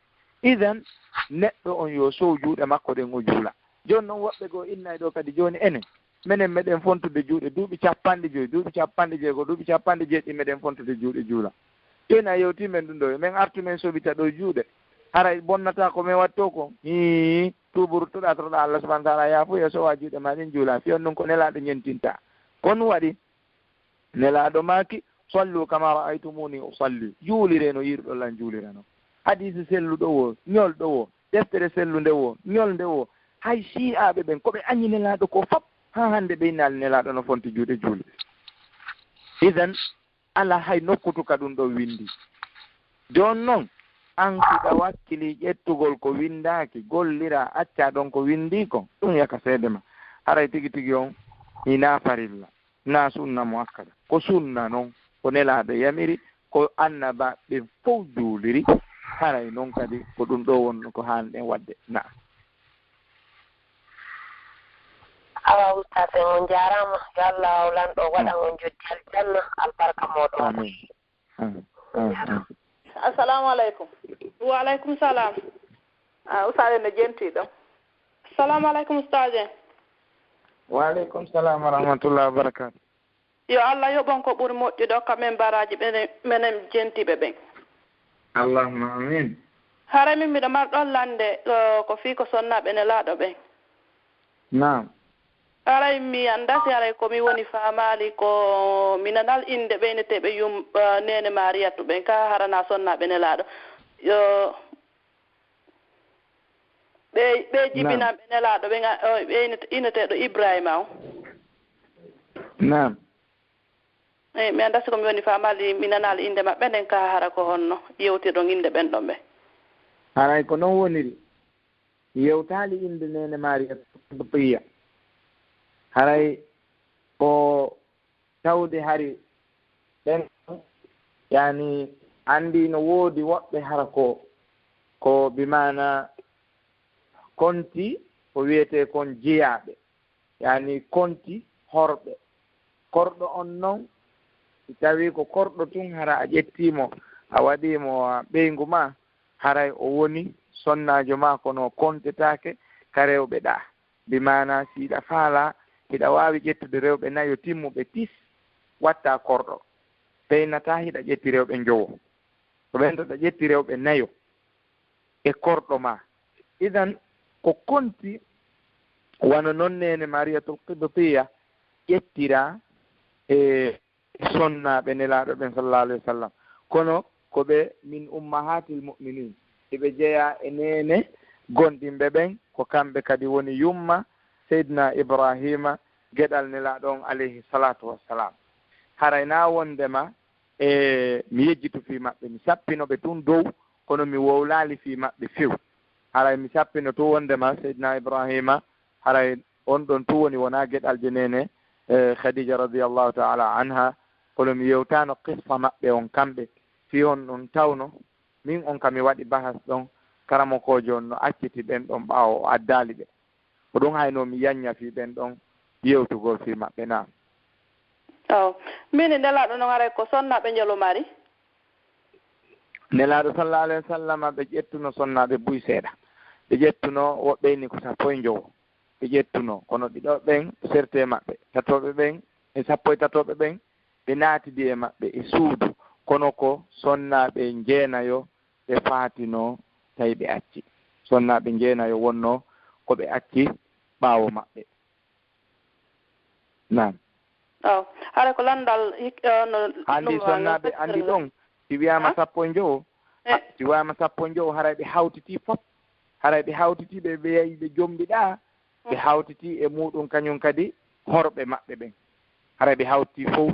Idan, neɗɗo on yo sow juuɗe makko ɗen o juula. Jooni non woɓɓe goo innay ɗo kadi jooni enen. Menen meɗen fontude juuɗe duuɓi capanɗe joyi, duuɓi capanɗe jeego, duuɓi capanɗe jeeɗiɗi meɗen fontude juuɗe juula. Jooni a yewti men ɗum ɗo, men artu men soɓita ɗo juuɗe. Haray bonnataa ko men wattoo kon. Hii, tuuburu toɗa toɗa Allah subhanahu wa taala yaafuya sowa juuɗe ma ɗen juula. Fii on ɗum ko Nelaaɗo ñentinta. Kon waɗi. Nelaaɗo maaki, "Sallu kama ra'aytumuni usalli." Juulire no yi'irɗon lan juulira non. Hadiisi selluɗo wo, ñolɗo wo, deftere sellunde wo, ñolnde wo. Hay Shi'aaɓe ɓen, ko ɓe añi Nelaaɗo ko fop, haa hannde ɓe innaali Nelaaɗo no fonti juuɗe juuli. Idan, alaa hay nokkutu ka ɗum ɗon winndi. Jooni non, an hiɗa wakkili ƴettugol ko winndaaki, gollira, acca ɗon ko winndii kon, ɗum yaka seede ma. Haray tigi tigi on, hinaa farilla. Naa sunna muakkada. Ko sunna non, ko Nelaaɗo yamiri, ko annabaaɓe ɓen fow juuliri. Haray non kadi ko ɗum ɗo wonno ko haanɗen waɗde. Naam. Awa, ustaas en, on njaaraama. Yo Allah lanɗo waɗan on joddi aljanna, albarka mooɗon. Amin. Amin. Amin. Amin. Assalamu aleykum. Wa aleykum salam. Ah, ustaas en no jenti ɗo. Assalamu aleykum, ustaas en. Wa aleykum salam wa rahmatullahi wa barakatuh. Yo Allah yoɓon ko ɓuri moƴƴude, okka men baraaji ɓene-, menen jentiɓe ɓen. Allahumma amin. Haray min miɗo marɗon lande, ɗo ko fii ko sonnaaɓe Nelaaɗo ɓen. Naam. Haray mi anndaa si haray ko mi woni faamaali ko mi nanal innde ɓe inneteeɓe yum-, eh, Neene Maariyatu ɓen, ka hara na sonnaaɓe Nelaaɗo. Yo, ɓe, ɓe Naam. jibinanɓe Nelaaɗo ɓen, a, o, ɓe innet-, inneteeɗo Ibrahima o. Naam. Eyi, mi anndaa si ko mi woni faamaali, mi nanaali innde maɓɓe nden, ka hara ko honno yewtirɗon innde ɓen ɗon ɓe. Haray ko non woniri. Mi yewtaali innde Neene Maariya Qibtiya. Haray ko tawde hari ɓen, yani, anndi no woodi woɓɓe hara ko, ko bi maana konti ko wiyetee kon jiyaaɓe. Yani konti horɓe. Korɗo on non, si tawii ko korɗo tun, hara a ƴettii mo, a waɗii mo ɓeyngu ma, haray o woni sonnaajo ma, kono o kontetaake ka rewɓe ɗaa. Bi maanaa, si hiɗa faalaa, hiɗa waawi ƴettude rewɓe nayo timmuɓe tis, watta korɗo. Feynataa hiɗa ƴetti rewɓe njowo. Ko ɓen to ɗa ƴetti rewɓe nayo e korɗo ma. Idan, ko konti wano non Neene Mariyatul Qibtiya ƴettira e sonnaaɓe Nelaaɗo ɓen, sallallahu alayhi wa sallam. Kono ko ɓe min ummahatil mu'minin, hiɓe jeyaa e neene gomɗinɓe ɓen, ko kamɓe kadi woni yumma Seydina Ibrahima, geɗal Nelaaɗo on, alayhi salatu wassalam. Haray na wondema e mi yejjitu fii maɓɓe, mi sappino ɓe tun dow, kono mi wowlaali fii maɓɓe few. Haray mi sappino tun wondema Seydina Ibrahima, haray on ɗon tun woni wonaa geɗal je neene, eh, Khadija radiyallahu ta'ala anha, kono mi yewtaano qissa maɓɓe on kamɓe, fii on ɗon tawno, min on ka mi waɗi bahas ɗon, karamokoojo on no acciti ɓen ɗon ɓaawo o addaali ɓe. Ko ɗum hayno mi yanña fii ɓen ɗon yewtugol fii maɓɓe, naam. Aw. Min e Nelaaɗo non haray ko sonnaaɓe njolo mari? Nelaaɗo sallallahu alayhi wa sallam, ɓe ƴettuno sonnaaɓe buy seeɗa. Ɓe ƴettuno woɓɓe ni ko sappo e njowo. Ɓe ƴettuno, kono ɗiɗo ɓen serte maɓɓe. Tatooɓe ɓen, e sappo e tatooɓe ɓen, ɓe naatidi e maɓɓe e suudu, kono ko sonnaaɓe njeenayo ɓe faatinoo, tawi ɓe acci. Sonnaaɓe njeenayo wonnoo ko ɓe acci ɓaawo maɓɓe. Naam. Aw, hara ko lanndal hik- eh, no Anndi ɗum sonnaaɓe, no- anndi ɗon, si wiyaama Ha? sappo e njowo, Eh. si wiyaama sappo e njowo, haray ɓe hawtitii fof. Haray ɓe hawtitii, ɓe, ɓe yahi, ɓe jombiɗaa, ɓe hawtitii e muuɗum kañum kadi horɓe maɓɓe ɓen. Haray ɓe hawtitii fof.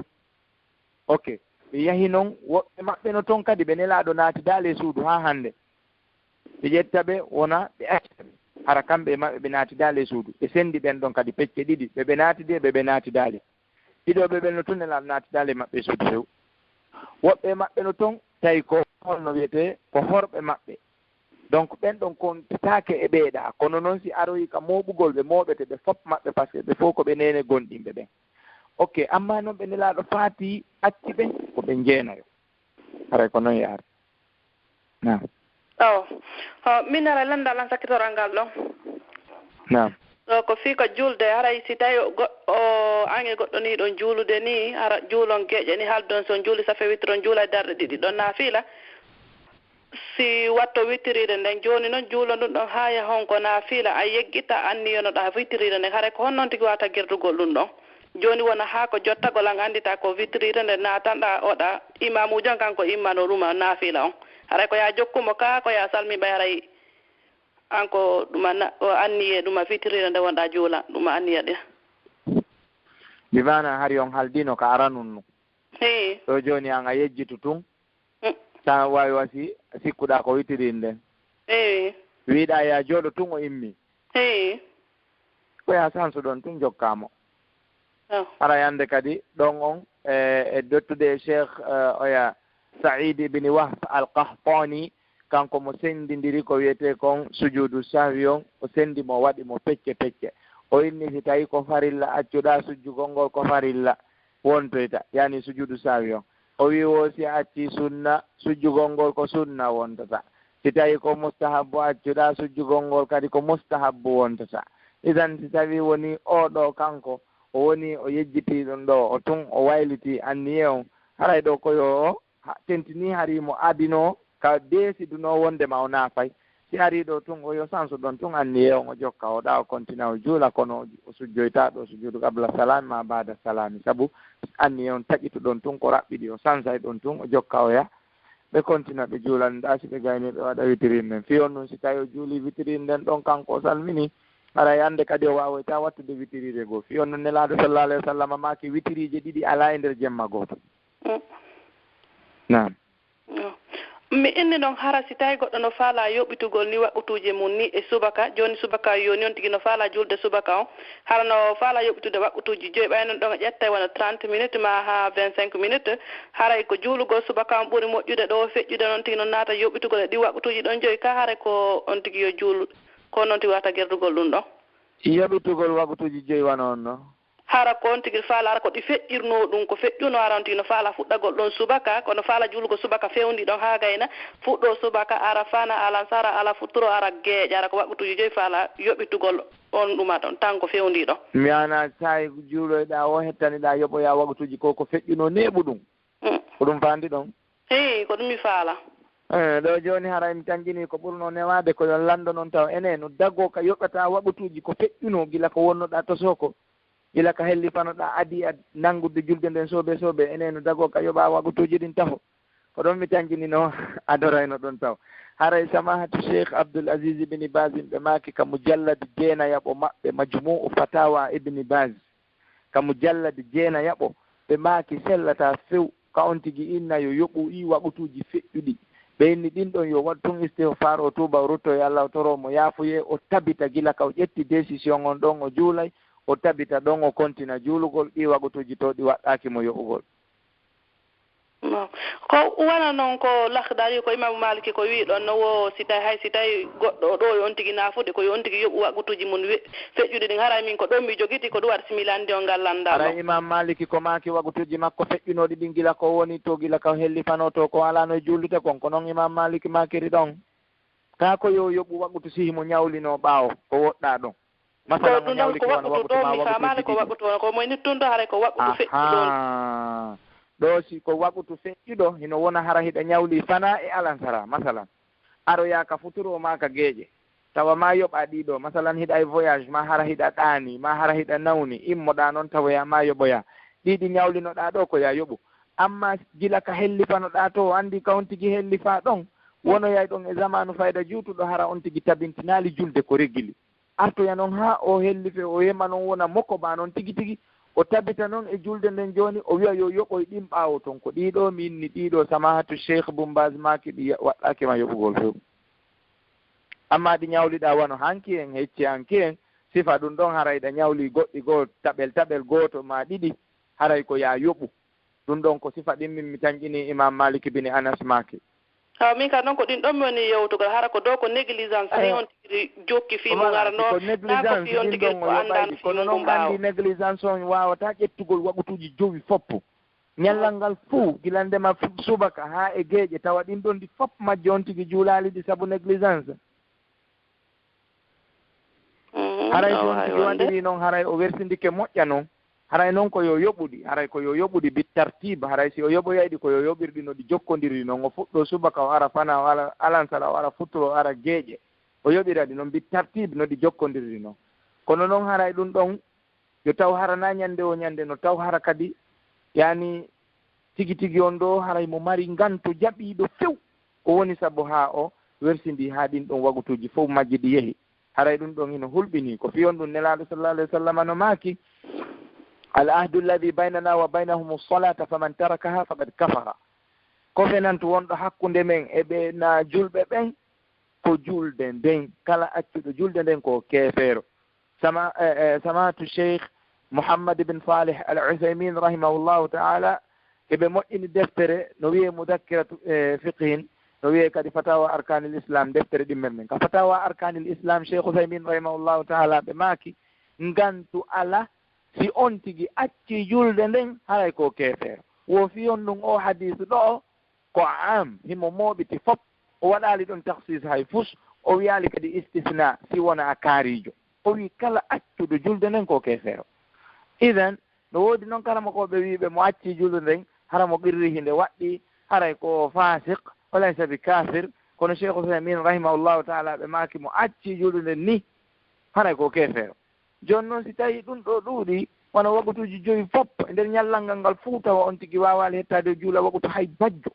Ok. Ɓe yahi noon, woɓɓe maɓɓe no toon kadi, ɓe nelaaɗo naatidaali e suudu haa hannde. Ɓe ƴetta ɓe, wona ɓe accita ɓe. Hara kamɓe e maɓɓe ɓe naatidaali e suudu. Ɓe senndi ɓen ɗon kadi pecce ɗiɗi, ɓe ɓe naatidi e ɓe ɓe naatidaali. Ɗiɗo ɓe ɓen no tun nelaaɗo naatidaali e maɓɓe e suudu few. Woɓɓe e maɓɓe no toon, tawi ko honno wiyetee, ko horɓe maɓɓe. Donc ɓen ɗon kontetaake e ɓeeɗa, kono noon si aroyi ka mooɓugol, ɓe mooɓete ɓe fof maɓɓe, parce que ɓe fof ko ɓe neene gonɗinɓe ɓen. Ok, amma noon ɓe nelaaɗo faati acci ɓe, ko ɓe njeenayo. Haray ko noon yaari. Naam. Aw, ho, min ara lanndal an sakkitoral ngal ɗon. Naam. Ɗo ko fii ko juulde, haray si tawi o go- o an e goɗɗo nii ɗon juulude nii, hara juulon geeƴe nii, haldon si on juuli safe witron, juula e darɗe ɗiɗi ɗon naafila. Si watto witiriire nden, jooni non juulo ndun ɗon haa yahon ko naafila, a yeggita anniyonoɗaa witiriire nden, haray ko honnon tigi waawata gerdugol ɗun ɗon? Jooni wona haa ko jottagol an anndita ko witiriire nden naatanɗaa oɗa imaamuujo on, kanko immano ɗuma naafila on. Haray ko yaa jokkumo kaa ko yaa salmi ɓay haray an ko ɗuma na- o anniyee ɗuma witiriire nden wonɗaa juula, ɗuma anniya ɗin. Bi maana hari on haldino ka aranun nu. Hee. Ɗo jooni an a yejjitu tun. Mm. Tan waawi wasi sikkuɗaa ko witiriire nden. Hee. Wiiɗaa yaa jooɗo tun o immi. Hee. Ko yaa sansuɗon tun jokkaamo. Aw. Hara yande kadi ɗon on e, e dottude e Cheikh eh, oya Saïd ibn Wahb al-Qahtani, kanko mo sendindiri ko wiyetee kon sujuudu sahwi on, o sendi mo, waɗi mo pecce pecce. O inni si tawi ko farilla accuɗaa sujjugol ngol ko farilla wontoyta, yani sujuudu sahwi on. O wi wo si a acci sunna, sujjugol ngol ko sunna wontata. Si tawi ko mustahabbu accuɗaa sujjugol ngol kadi ko mustahabbu wontata. Idan si tawi woni oo ɗoo kanko, o woni o yejjitii ɗum ɗoo, o tun o waylitii anniye on, haray ɗoo ko yo o ha- tentinii hari mo adinoo ka deesidunoo wonde ma o naafay. Si arii ɗoo tun o yo sansu ɗon tun anniye on o jokka, o ɗa o kontina o juula, kono o sujjoytaa ɗoo sujuudu qabla salaami maa baada salaami, sabu anniye on taƴituɗon tun ko raɓɓiɗi, o sansay ɗon tun o jokka o yaha. Ɓe kontina ɓe juulanɗaa, si ɓe gaynii ɓe waɗa witiriire nden. Fii on nun si tawi o juulii witiriire nden ɗon kanko o salminii, haray hande kadi o waawoytaa wattude witiriire goo. Fii on nun Nelaaɗo sallallaahu alayhi wa sallam maaki witiriije ɗiɗi alaa e nder jemma gooto. Mm. Naam. Mm. Mi inni non hara si tawi goɗɗo no faalaa yoɓitugol ni waqutuuje mun ni e subaka, jooni subaka yoni on tigi no faalaa julde subaka on, hara no faalaa yoɓitude waqutuuji joyi, ɓay non ɗon o ƴettay wona trente minutes maa haa vingt-cinq minutes, haray ko juulugol subaka on ɓuri moƴƴude ɗoo feƴƴude non tigi non naata yoɓitugol e ɗi waqutuuji ɗon joyi ka, haray ko on tigi yo juulu, ko non tigi wata gerdugol ɗum ɗon. Yoɓitugol waqutuuji joyi wano on no? Hara ko on tigi faalaa, hara ko ɗi feƴƴirnoo ɗum, ko feƴƴunoo, hara on tigi no faalaa fuɗɗagol ɗon subaka, kono faalaa juulugol subaka fewndi ɗon haa gayna, fuɗɗoo subaka, ara fana, alansara, ala futuro, ara geeƴa, hara ko waqutuuji joyi faalaa yoɓitugol on ɗuma ɗon, tan ko fewndi ɗon. Mi ana tawi juuloyɗaa o hettaniɗaa yoɓoyaa waqutuuji ko, ko feƴƴunoo neeɓu ɗum. Mm. Ko ɗum faandi ɗon? Hii, ko ɗum mi faalaa. Eh, ɗo jooni haray mi tanjinii ko ɓurnoo newaade ko yo lanndo non taw ene no dagoo ka yoɓataa waqutuuji ko feƴƴunoo gila ko wonnoɗaa tosoo ko, gila ka hellifanoɗaa adii a nanngude julde nden soobee soobee, ene no dagoo ka yoɓaa waqutuuji ɗin taho. Ko ɗon mi tanjininoo a dorayno ɗon taw. Haray Samahatu Cheikh Abdul Aziz Ibn Baz ɓe maaki ka mujalladi jeenayaɓo maɓɓe Majmu'u Fatawa Ibn Baz. Ka mujalladi jeenayaɓo, ɓe maaki sellataa few ka on tigi inna yo yoɓu ii waqutuuji feƴƴuɗi. Ɓe inni ɗin ɗon yo waɗ tun istihfaar, o tuuba, o rutto e Alla, o toroo mo yaafuyee, o tabita gila ka o ƴetti décision on ɗon o juulay, o tabita ɗon o kontina juulugol ɗii waqutuuji to ɗi waɗɗaaki mo yoɓugol. No. Ko wona noon ko Lakhdari ko Imaamu Maaliki ko wii ɗon no wo si tawi hay si tawi goɗɗo o ɗoowi on tigi naafude ko yo on tigi yoɓu waqutuuji mun we- feƴƴuɗi ɗin. Haray min ko ɗon mi jogiti ko ɗum waɗi si mi lanndi on ngal lanndal Haray ɗon. Imam Maliki ko maaki waqutuuji makko feƴƴunooɗi ɗin gila ko woni to gila ka hellifano to ko alano e juuldude kon. Ko noon Imam Maliki maakiri ɗon. Kaa ko yo yoɓu waqutu si himo ñawlinoo ɓaawo ko woɗɗaa ɗon. Ko ɗum ɗon ko waqutu ɗon mi faamaali ko waqutu on ko moy nit tun ɗo haray ko waqutu feƴƴi ɗon. Ahaa. Ɗoo si ko waqutu feƴƴuɗo, hino wona hara hiɗa ñawli fana e alansara, masalan. Aroyaa ka futuro maa ka geeƴe. Tawa maa yoɓa ɗiɗo, masalan, hiɗa e voyage, maa hara hiɗa ɗaani, maa hara hiɗa nawni, immoɗaa noon tawoyaa maa yoɓoyaa. Ɗiɗi ñawlinoɗaa ɗoo ko yaa yoɓu. Amma gila ka hellifanoɗaa to, o anndi ka on tigi hellifaa ɗon, wonoyay ɗon e zamaanu fayda juutuɗo, hara on tigi tabintinaali julde ko regili. Artoya noon haa o hellife, o yema noon wona moko baa noon tigi tigi, o tabita noon e julde nden jooni, o wi'a yo yoɓoy ɗin ɓaawo ton. Ko ɗiɗo mi inni, ɗiɗo Samahatu Cheikh Bun Baz maaki ɗi waɗɗaaki ma yoɓugol few. Amma ɗi ñawliɗaa wano hanki en, hecci hanki en, sifa ɗum ɗon haray ɗa ñawli goɗɗi goo taɓel taɓel gooto maa ɗiɗi, haray ko yaa yoɓu. Ɗum ɗon ko sifa ɗin min mi tanƴini Imam Malik bin Anas maaki. Awa, min ka noon ko ɗin ɗon mi woni yewtugol, hara ko ɗoo ko négligence, fii on tigi jokki fii mum, hara noon, naa ko fii on tigi ko anndan fii mum ɓaawo. Kono noon anndi négligence on waawataa ƴettugol waqutuuji jowi foppo. Ñallal ngal fuu, gila ndema fu-, subaka haa e geeƴe, tawa ɗin ɗon ɗi fop majje on tigi juulaali ɗi sabu négligence. Mhm, haray si on tigi waɗiri noon, haray o wersindike moƴƴa noon. Haray noon ko yo yoɓu ɗi, haray ko yo yoɓu ɗi bi tartib, haray si o yoɓoyay ɗi ko yo yoɓir ɗi no ɗi jokkondiriri noon. O fuɗɗo subaka, o ara fana, o ala, alansara, o ara futuro, o ara geeƴe. O yoɓira ɗi noon bi tartib no ɗi jokkondiriri noon. Kono noon haray ɗum ɗon yo taw hara na ñande o ñande, no taw hara kadi, yani, tigi tigi on ɗo haray mo mari nganto jaɓiiɗo few. Ko woni sabu haa o wersindi haa ɗin ɗon wagutuuji fof majji ɗi yehi. Haray ɗum ɗon hino hulɓinii. Ko fii on ɗum Nelaaɗo sallallahu alayhi wa sallam no maaki, "Al ahdu alladhi baynana wa baynahum as-salata faman tarakaha faqad kafara." Ko fenantu wonɗo hakkunde men e ɓe na julɓe ɓen, ko julde nden. Kala accuɗo julde nden ko keefeero. Sama-, eh, eh, Samahatu Cheikh Muhammad ibn Salih Al Uthaymin rahimahullahu ta'ala, eɓe moƴƴini deftere no wiyee Mudakkiratu, eh, Fiqhin, no wiyee kadi Fatawa Arkanil Islam, deftere ɗimmen men. Ka Fatawa Arkanil Islam, Cheikh Uthaymin rahimahullahu ta'ala ɓe maaki, ngantu ala si on tigi acci julde nden, haray ko keefeero. Wo fii on ɗum o hadis ɗo, ko am, himo mooɓiti fop. O waɗaali ɗon takhsis hay fus, o wiyaali kadi istisna, si wona a kaariijo. O wii kala accuɗo julde nden ko keefeero. Idan, no woodi noon karamokooɓe wiiɓe mo acci julde nden, hara mo qirri hinde waɗɗi, haray ko faasiq, wa laysa bi kaafir, kono Cheikh Uthaymin rahimahullahu ta'ala ɓe maaki mo acci julde nden ni, haray ko keefeero. Jooni noon, si tawii ɗum ɗo ɗuuɗi, wano wagutuuji joyi fof e nder ñallal ngal, ngal fuu tawa on tigi waawaali hettaade o juula wagutu hay bajjo,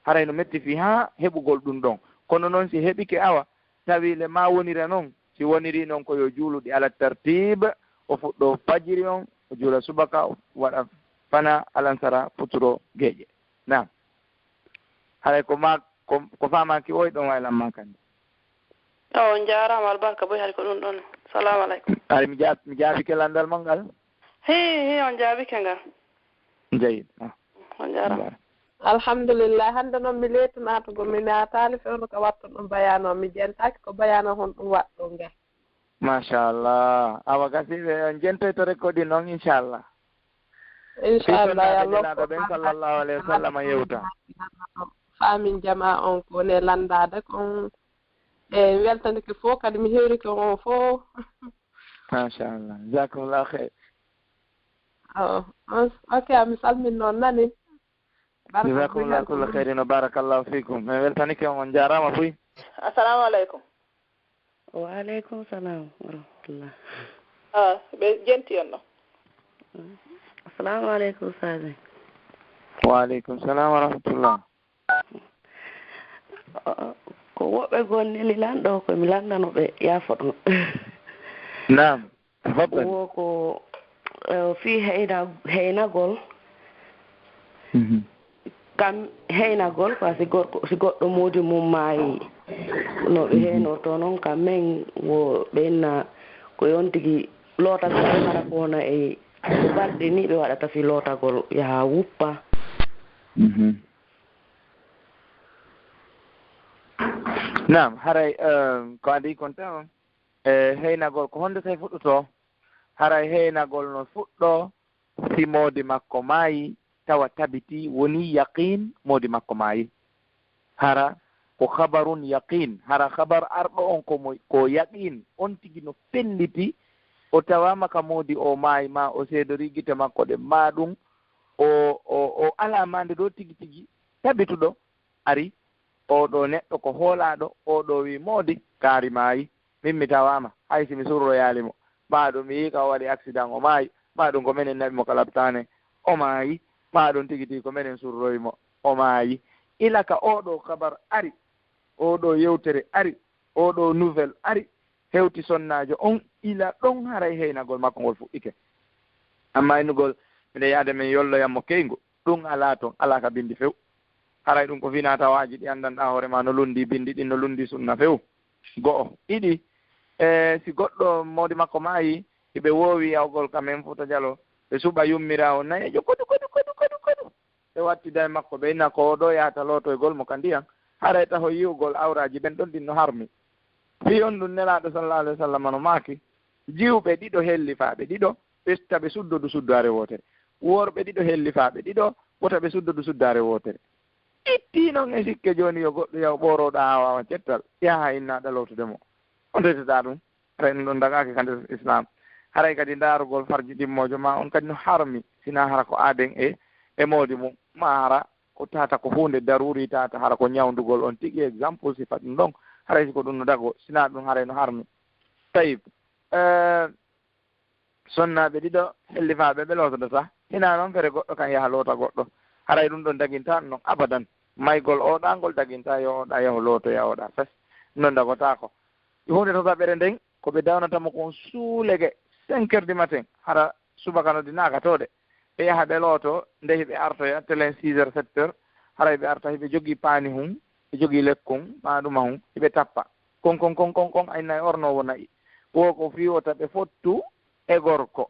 haray no metti fii haa heɓugol ɗum ɗon. Kono noon, si heɓike awa, tawi le maa wonira noon, si wonirii noon ko yo juuluɗi ala tartiib, o fuɗɗo fajiri on, o juula subaka, o waɗa fana, alansara, futuro, geeƴe. Naam. Haray ko maa, ko, ko faamaaki oy ɗon waylan maa kandi. Awa, on njaaraama, albarka boy, hari ko ɗum ɗon. Salaamu aleykum. Hari mi jaab-, mi jaabike lanndal mon ngal? Hii, hii, on jaabike ngal. Jayid. Ah. On njaaraama. Alhamdulillah, hannde noon mi leetu naatugol, mi naataali fewndo ka wattu ɗum bayaano, mi jentaaki ko bayaano hon ɗum waɗɗo ngal. Machallah. Awa gasi ɓe on jentoyto rekkodi noon, inchallah. Inchallah, ya Allah. Nelaaɗo ɓen sallallahu alayhi wa sallam yewta. Faamin jama on ko ne lanndaade kon. E mi weltanike fof kadi mi heewrike on fof. Machallah. Jazakumullahu khair. Oh, ok, mi salmin noon nani. Jazakumullahu kullu khairin wa barakallahu fikum. Mi weltanike on, on njaaraama fuy. Assalamu aleykum. Wa aleykum salam wa rahmatullah. Ah, ɓe jenti on ɗo. Assalamu aleykum, Sadio. Wa aleykum salam wa rahmatullah. Ko woɓɓe gonnili lan ɗo, ko mi lanndano ɓe, yaafo ɗon. Naam. Tafaddal. Wo ko, eh, fii heyna-, heynagol. Mhm. Kam heynagol, quoi, si gorko, si goɗɗo moodi mum maayi, no ɓe, mhm, heynorto noon, kam men wo ɓe inna ko yon tigi lootagol, hara ko wona e balɗe ni ɓe waɗata fii lootagol yaha wuppa. Mhm. Naam, haray, eh, ko adii kon tan, e heynagol, ko honde tawi fuɗɗotoo? Haray heynagol no fuɗɗoo si moodi makko maayi, tawa tabitii, wonii yaqiin moodi makko maayi. Hara ko khabarun yaqiin, hara khabar arɗo on ko mo, ko yaqiin, on tigi no felliti, o tawaama ka moodi o maayi, maa o seedorii gite makko ɗe, maa ɗum o o o alaa maande ɗo tigi tigi tabituɗo ari. Oɗo neɗɗo ko hoolaaɗo, oɗo wi moodi kaari maayi, min mi tawaama, hay si mi surroyaali mo. Maa ɗum mi yii ka o waɗi accident, o maayi. Maa ɗum ko menen naɓi mo ka laptaane, o maayi. Maa ɗum tigi tigi ko menen surroyi mo, o maayi. Ila ka oɗo kabar ari, oɗo yewtere ari, oɗo nouvelle ari, hewti sonnaajo on, ila ɗon haray heynagol makko ngol fuɗɗike. Amma innugol, miɗo yaade men yolloyan mo keyngu, ɗum alaa ton, alaa ka bindi few. Haray ɗum ko finaa tawaaji ɗi anndanɗaa hoore maa no lunndii bindi ɗin, no lunndii sunna few. Go'o. Ɗiɗi, e si goɗɗo moodi makko maayi, hiɓe woowi yahugol ka men Fuuta Jalo, ɓe suɓa yummiraawo nayeejo kodu, kodu, kodu, kodu, kodu. Ɓe wattida e makko, ɓe inna ko o ɗo yahata lootoygol mo ka ndiyan. Haray taho yi'ugol awraaji ɓen ɗon ɗin no harmi. Fii on ɗum Nelaaɗo sallallahu alaihi wasallam no maaki, jiwɓe ɗiɗo hellifaaɓe ɗiɗo, ɓe taɓe suddodu suddaare wootere. Worɓe ɗiɗo hellifaaɓe ɗiɗo, wota ɓe suddodu suddaare wootere. Ittii non e sikke jooni yo goɗɗo yaw ɓoorooɗo haa waawa cettal, yaha innaaɗo lootude mo. On retataa ɗum. Haray ɗum ɗon dagaaki ka nder Islam. Haray kadi ndaarugol farji ɗimmoojo maa on kadi no harmi, sinaa hara ko aaden e, e moodi mum, maa hara ko tata ko huunde daruuri tata, hara ko ñawndugol on tigi, exemple, sifa ɗum ɗon. Haray si ko ɗum no dago, sinaa ɗum haray no harmi. Tayib. Eh, sonnaaɓe ɗiɗo hellifaaɓe ɓe lootodata. Hinaa noon fere goɗɗo kan yaha loota goɗɗo. Haray ɗum ɗon dagintaa non abadan. Maygol oɗa ngol dagintaa yo oɗa yahu lootoya oɗa fes. Non dagotaako. Huunde tataɓere nden, ko ɓe dawnata mo kon suulege cinq heures du matin, hara subaka noddinaaka to de. Ɓe yaha ɓe looto, nde hiɓe artoya telen six heures, sept heures, hara hiɓe arta hiɓe jogii paani hun, ɓe jogii lekkun, maa ɗuma hun, hiɓe tappa. Kon, kon, kon, kon, kon, ay nay ornoowo na'i. Wo ko fii wota ɓe fottu e gorko.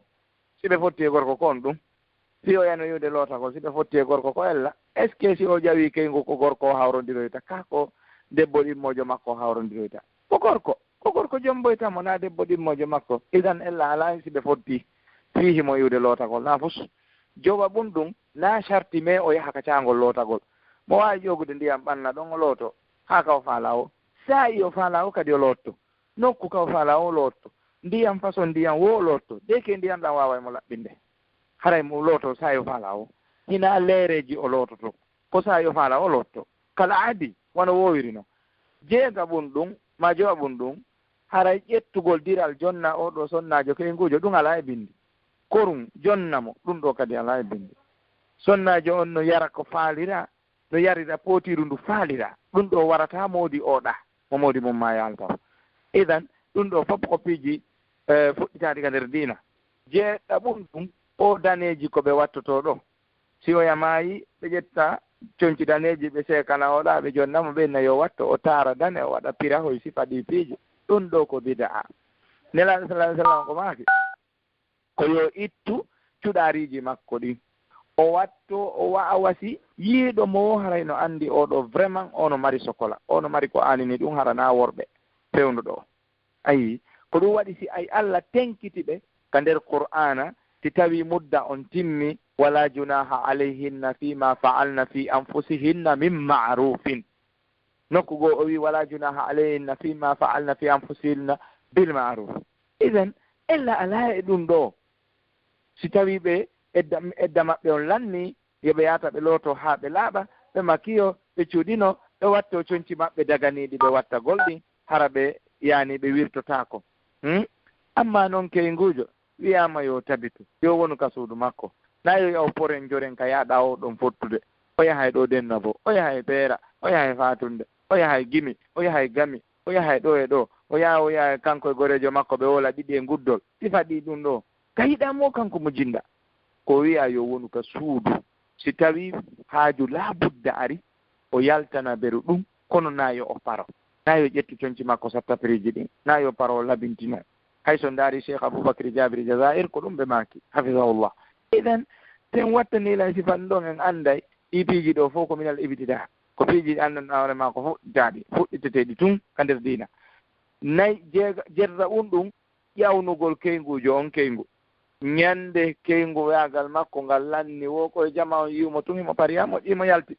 Si ɓe fotti e gorko, ko on ɗum. Fii o yano yiwde lootagol, si ɓe fotti e gorko, ko ella. Est-ce que si o ƴawi keyngu, ko gorko o hawrondiroyta, kaa ko debbo ɗimmoojo makko o hawrondiroyta? Ko gorko. Ko gorko jomboyta mo, naa debbo ɗimmoojo makko. Idan ella alaa si ɓe fotti fii himo yiwde lootagol, naa fus. Jowa ɓun ɗum, naa sharti, mais o yaha ka caangol lootagol. Mo waawi ƴoogude ndiyam ɓanna ɗon o looto, haa ka o faalaa o. Saa'i o faalaa o kadi o lootto. Nokku ka o faalaa o lootto. Ndiyam façon ndiyam wo o lootto. Deke ndiyam ɗam waaway mo laɓɓinde. Haray mo looto saa'i o faalaa o. Hinaa leereeji o loototo. Ko saa'i o faalaa o lootto. Kala aadi, wano woowiri non. Jeega ɓun ɗum, maa jowa ɓun ɗum, haray ƴettugol diral jonna oo ɗoo sonnaajo keynguujo, ɗum alaa e binndi. Korun, jonna mo, ɗum ɗoo kadi alaa e binndi. Sonnaajo on no yara ko faaliraa, no yarira pootiiru ndu faaliraa. Ɗum ɗoo warataa moodi oɗa, mo moodi mum maa yaalta o. Idan, ɗum ɗoo fof ko piiji, eh, fuɗɗitaaɗi ka nder diina. Jeeɗaɓun ɗum, o daneeji ko ɓe wattotoo ɗoo. Si oya maayi, ɓe ƴetta conci daneeji, ɓe seekana oɗa, ɓe jonna mo, ɓe inna yo watto, o taara dane, o waɗa pirahoy, sifa ɗi piiji. Ɗum ɗoo ko bida'a. Nelaaɗo sallallahu alaihi wasallam ko maaki, ko yo ittu cuɗaariiji makko ɗin. O watto, o wa'awasi, yiiɗo mo wo haray no anndi oo ɗoo vraiment oo no mari sokola, oo no mari ko aanini ɗum, hara naa worɓe fewndo ɗoo. Ayi, ko ɗum waɗi si ay Allah tenkiti ɓe ka nder Qur'aana, si tawi mudda on timmi, "Wala junaha alayhinna fima fa'alna fi anfusihinna min ma'rufin." Nokku goo o wi, "Wala junaha alayhinna fima fa'alna fi anfusihinna bil ma'ruf." Idan, ella alaa e ɗum ɗoo. Si tawi ɓe edda, edda maɓɓe on lanni, yo ɓe yaata ɓe looto haa ɓe laaɓa, ɓe makiyo, ɓe cuuɗino, ɓe watto conci maɓɓe daganiiɗi ɓe wattagol ɗin, hara ɓe yaani ɓe wirtotaako. Hmm? Amma non keynguujo wiyaama yo tabitu, yo wonu ka suudu makko. Na yo yahu poren joren ka yaaɗa o ɗon fottude. O yahay ɗo Dennabo, o yahay Beera, o yahay Faatunde, o yahay Gimi, o yahay Gami, o yahay ɗo e ɗo. O yaha, o yaha kanko e goreejo makko, ɓe wola ɗiɗi e guddol. Sifa ɗi ɗum ɗo. Ka yiɗaa mo kanko mo jinda. Ko wi'a yo wonu ka suudu. Si tawi haaju laabudda ari, o yaltana beru ɗum, kono na yo o paro. Na yo ƴettu conci makko satta piriji ɗin. Na yo paro o labintino. Hay so ndaari Cheikh Aboubacry Jabiri Jazair, ko ɗum ɓe maaki, hafizahullah. Idan, ten wattani lan sifa ɗum ɗon en anday, ɗi piiji ɗo fof ko minal ibtida. Ko piiji ɗi anndan hoore ma ko fuɗɗitaaɗi, fuɗɗiteteeɗi tun ka nder diina. Nay, jeega-, jerra un ɗum, ƴawnugol keynguujo on keyngu. Ñande keyngu waagal makko ngal lanni, wo koye jama on yi'u mo tun, himo pariya, moƴƴi, mo yalti.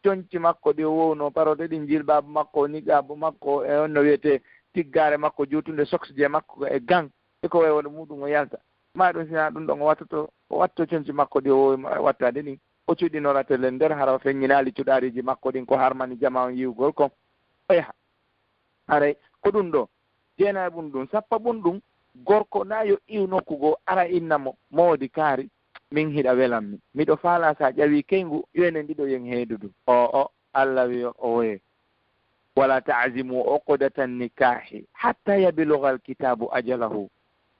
Conci makko ɗi o wowno parode ɗin, jilbaabu makko, niqaabu makko, e on no wiyetee tiggaare makko juutunde, soksje makko e gan, e ko wayi wano muɗum o yalta. Ma ɗum si na ɗum ɗon o wattoto, o watto conci makko ɗi o wattaade ɗin, o cuɗinora telen nder, hara o feññinaali cuɗaariiji makko ɗin, ko harmani jama on yi'ugol kon, o yaha. Haray ko ɗum ɗo, jeenaɓun ɗum, sappaɓun ɗum, gorko na yo iw nokku goo, ara inna mo, moodi kaari, min hiɗa welammi. Miɗo faalaa sa ƴawii keyngu, yo enen ɗiɗo yen heedudu. Oo, Alla wi'i o woye. Wala ta'zimu uqdatan nikahi hatta yablugal kitabu ajalahu.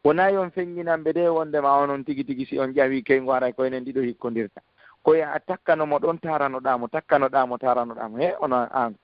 Wonaa yo on feññinamɓe de wondema onon tigi tigi si on ƴawii keyngu haray ko enen ɗiɗo hikkondirta. Ko yo a takkano mo ɗon taaranoɗaa mo, takkanoɗaa mo, taaranoɗaa mo. He, ono an,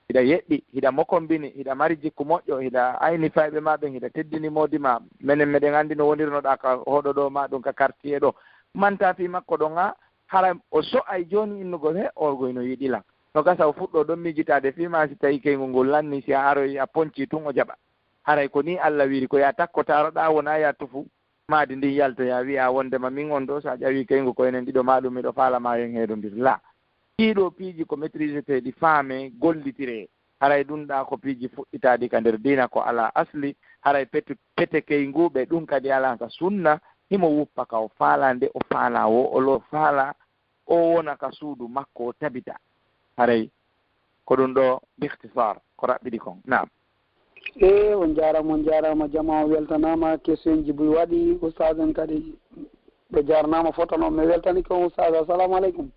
hiɗa yeɗɗi, hiɗa mokombini, hiɗa mari jikku moƴƴo, hiɗa ayni fayɓe ma ɓen, hiɗa teddini moodi ma. Menen meɗen anndi no wonirnoɗaa ka hoɗo ɗo ma ɗum ka quartier ɗo. Manta fii makko ɗon a, hara o so'ay jooni innugol he, orgoy no yiɗi lan. No gasa o fuɗɗo ɗon miijitaade fii ma si tawi keyngu ngol lanni, si a aroyi a ponci tun o jaɓa. Haray ko nii Alla wiiri, ko yo a takko taaroɗaa, wonaa yo a tufu maadi ndin yaltoya, wi'a wondema min on ɗo, sa ƴawii keyngu ko enen ɗiɗo ma ɗum, miɗo faala ma yen heedondir. Laa. Ɗii ɗoo piiji ko maîtriseteeɗi, faamee, gollitiree. Haray ɗum ɗaa ko piiji fuɗɗitaaɗi ka nder diina, ko alaa asli. Haray petu-, pete keynguuɓe, ɗum kadi alaa ka sunna. Himo wuppa ka o faalaa, nde o faalaa wo, o lo faalaa, o wona ka suudu makko, o tabita. Haray ko ɗum ɗo, bikhtisar, ko raɓɓiɗi kon. Naam. E, on jaaraama, on jaaraama, jama o weltanaama, question ji buy waɗi, ustaasen kadi ɓe jaarnaama fota noon, mi weltanike on, ustaas. Assalamu aleykum.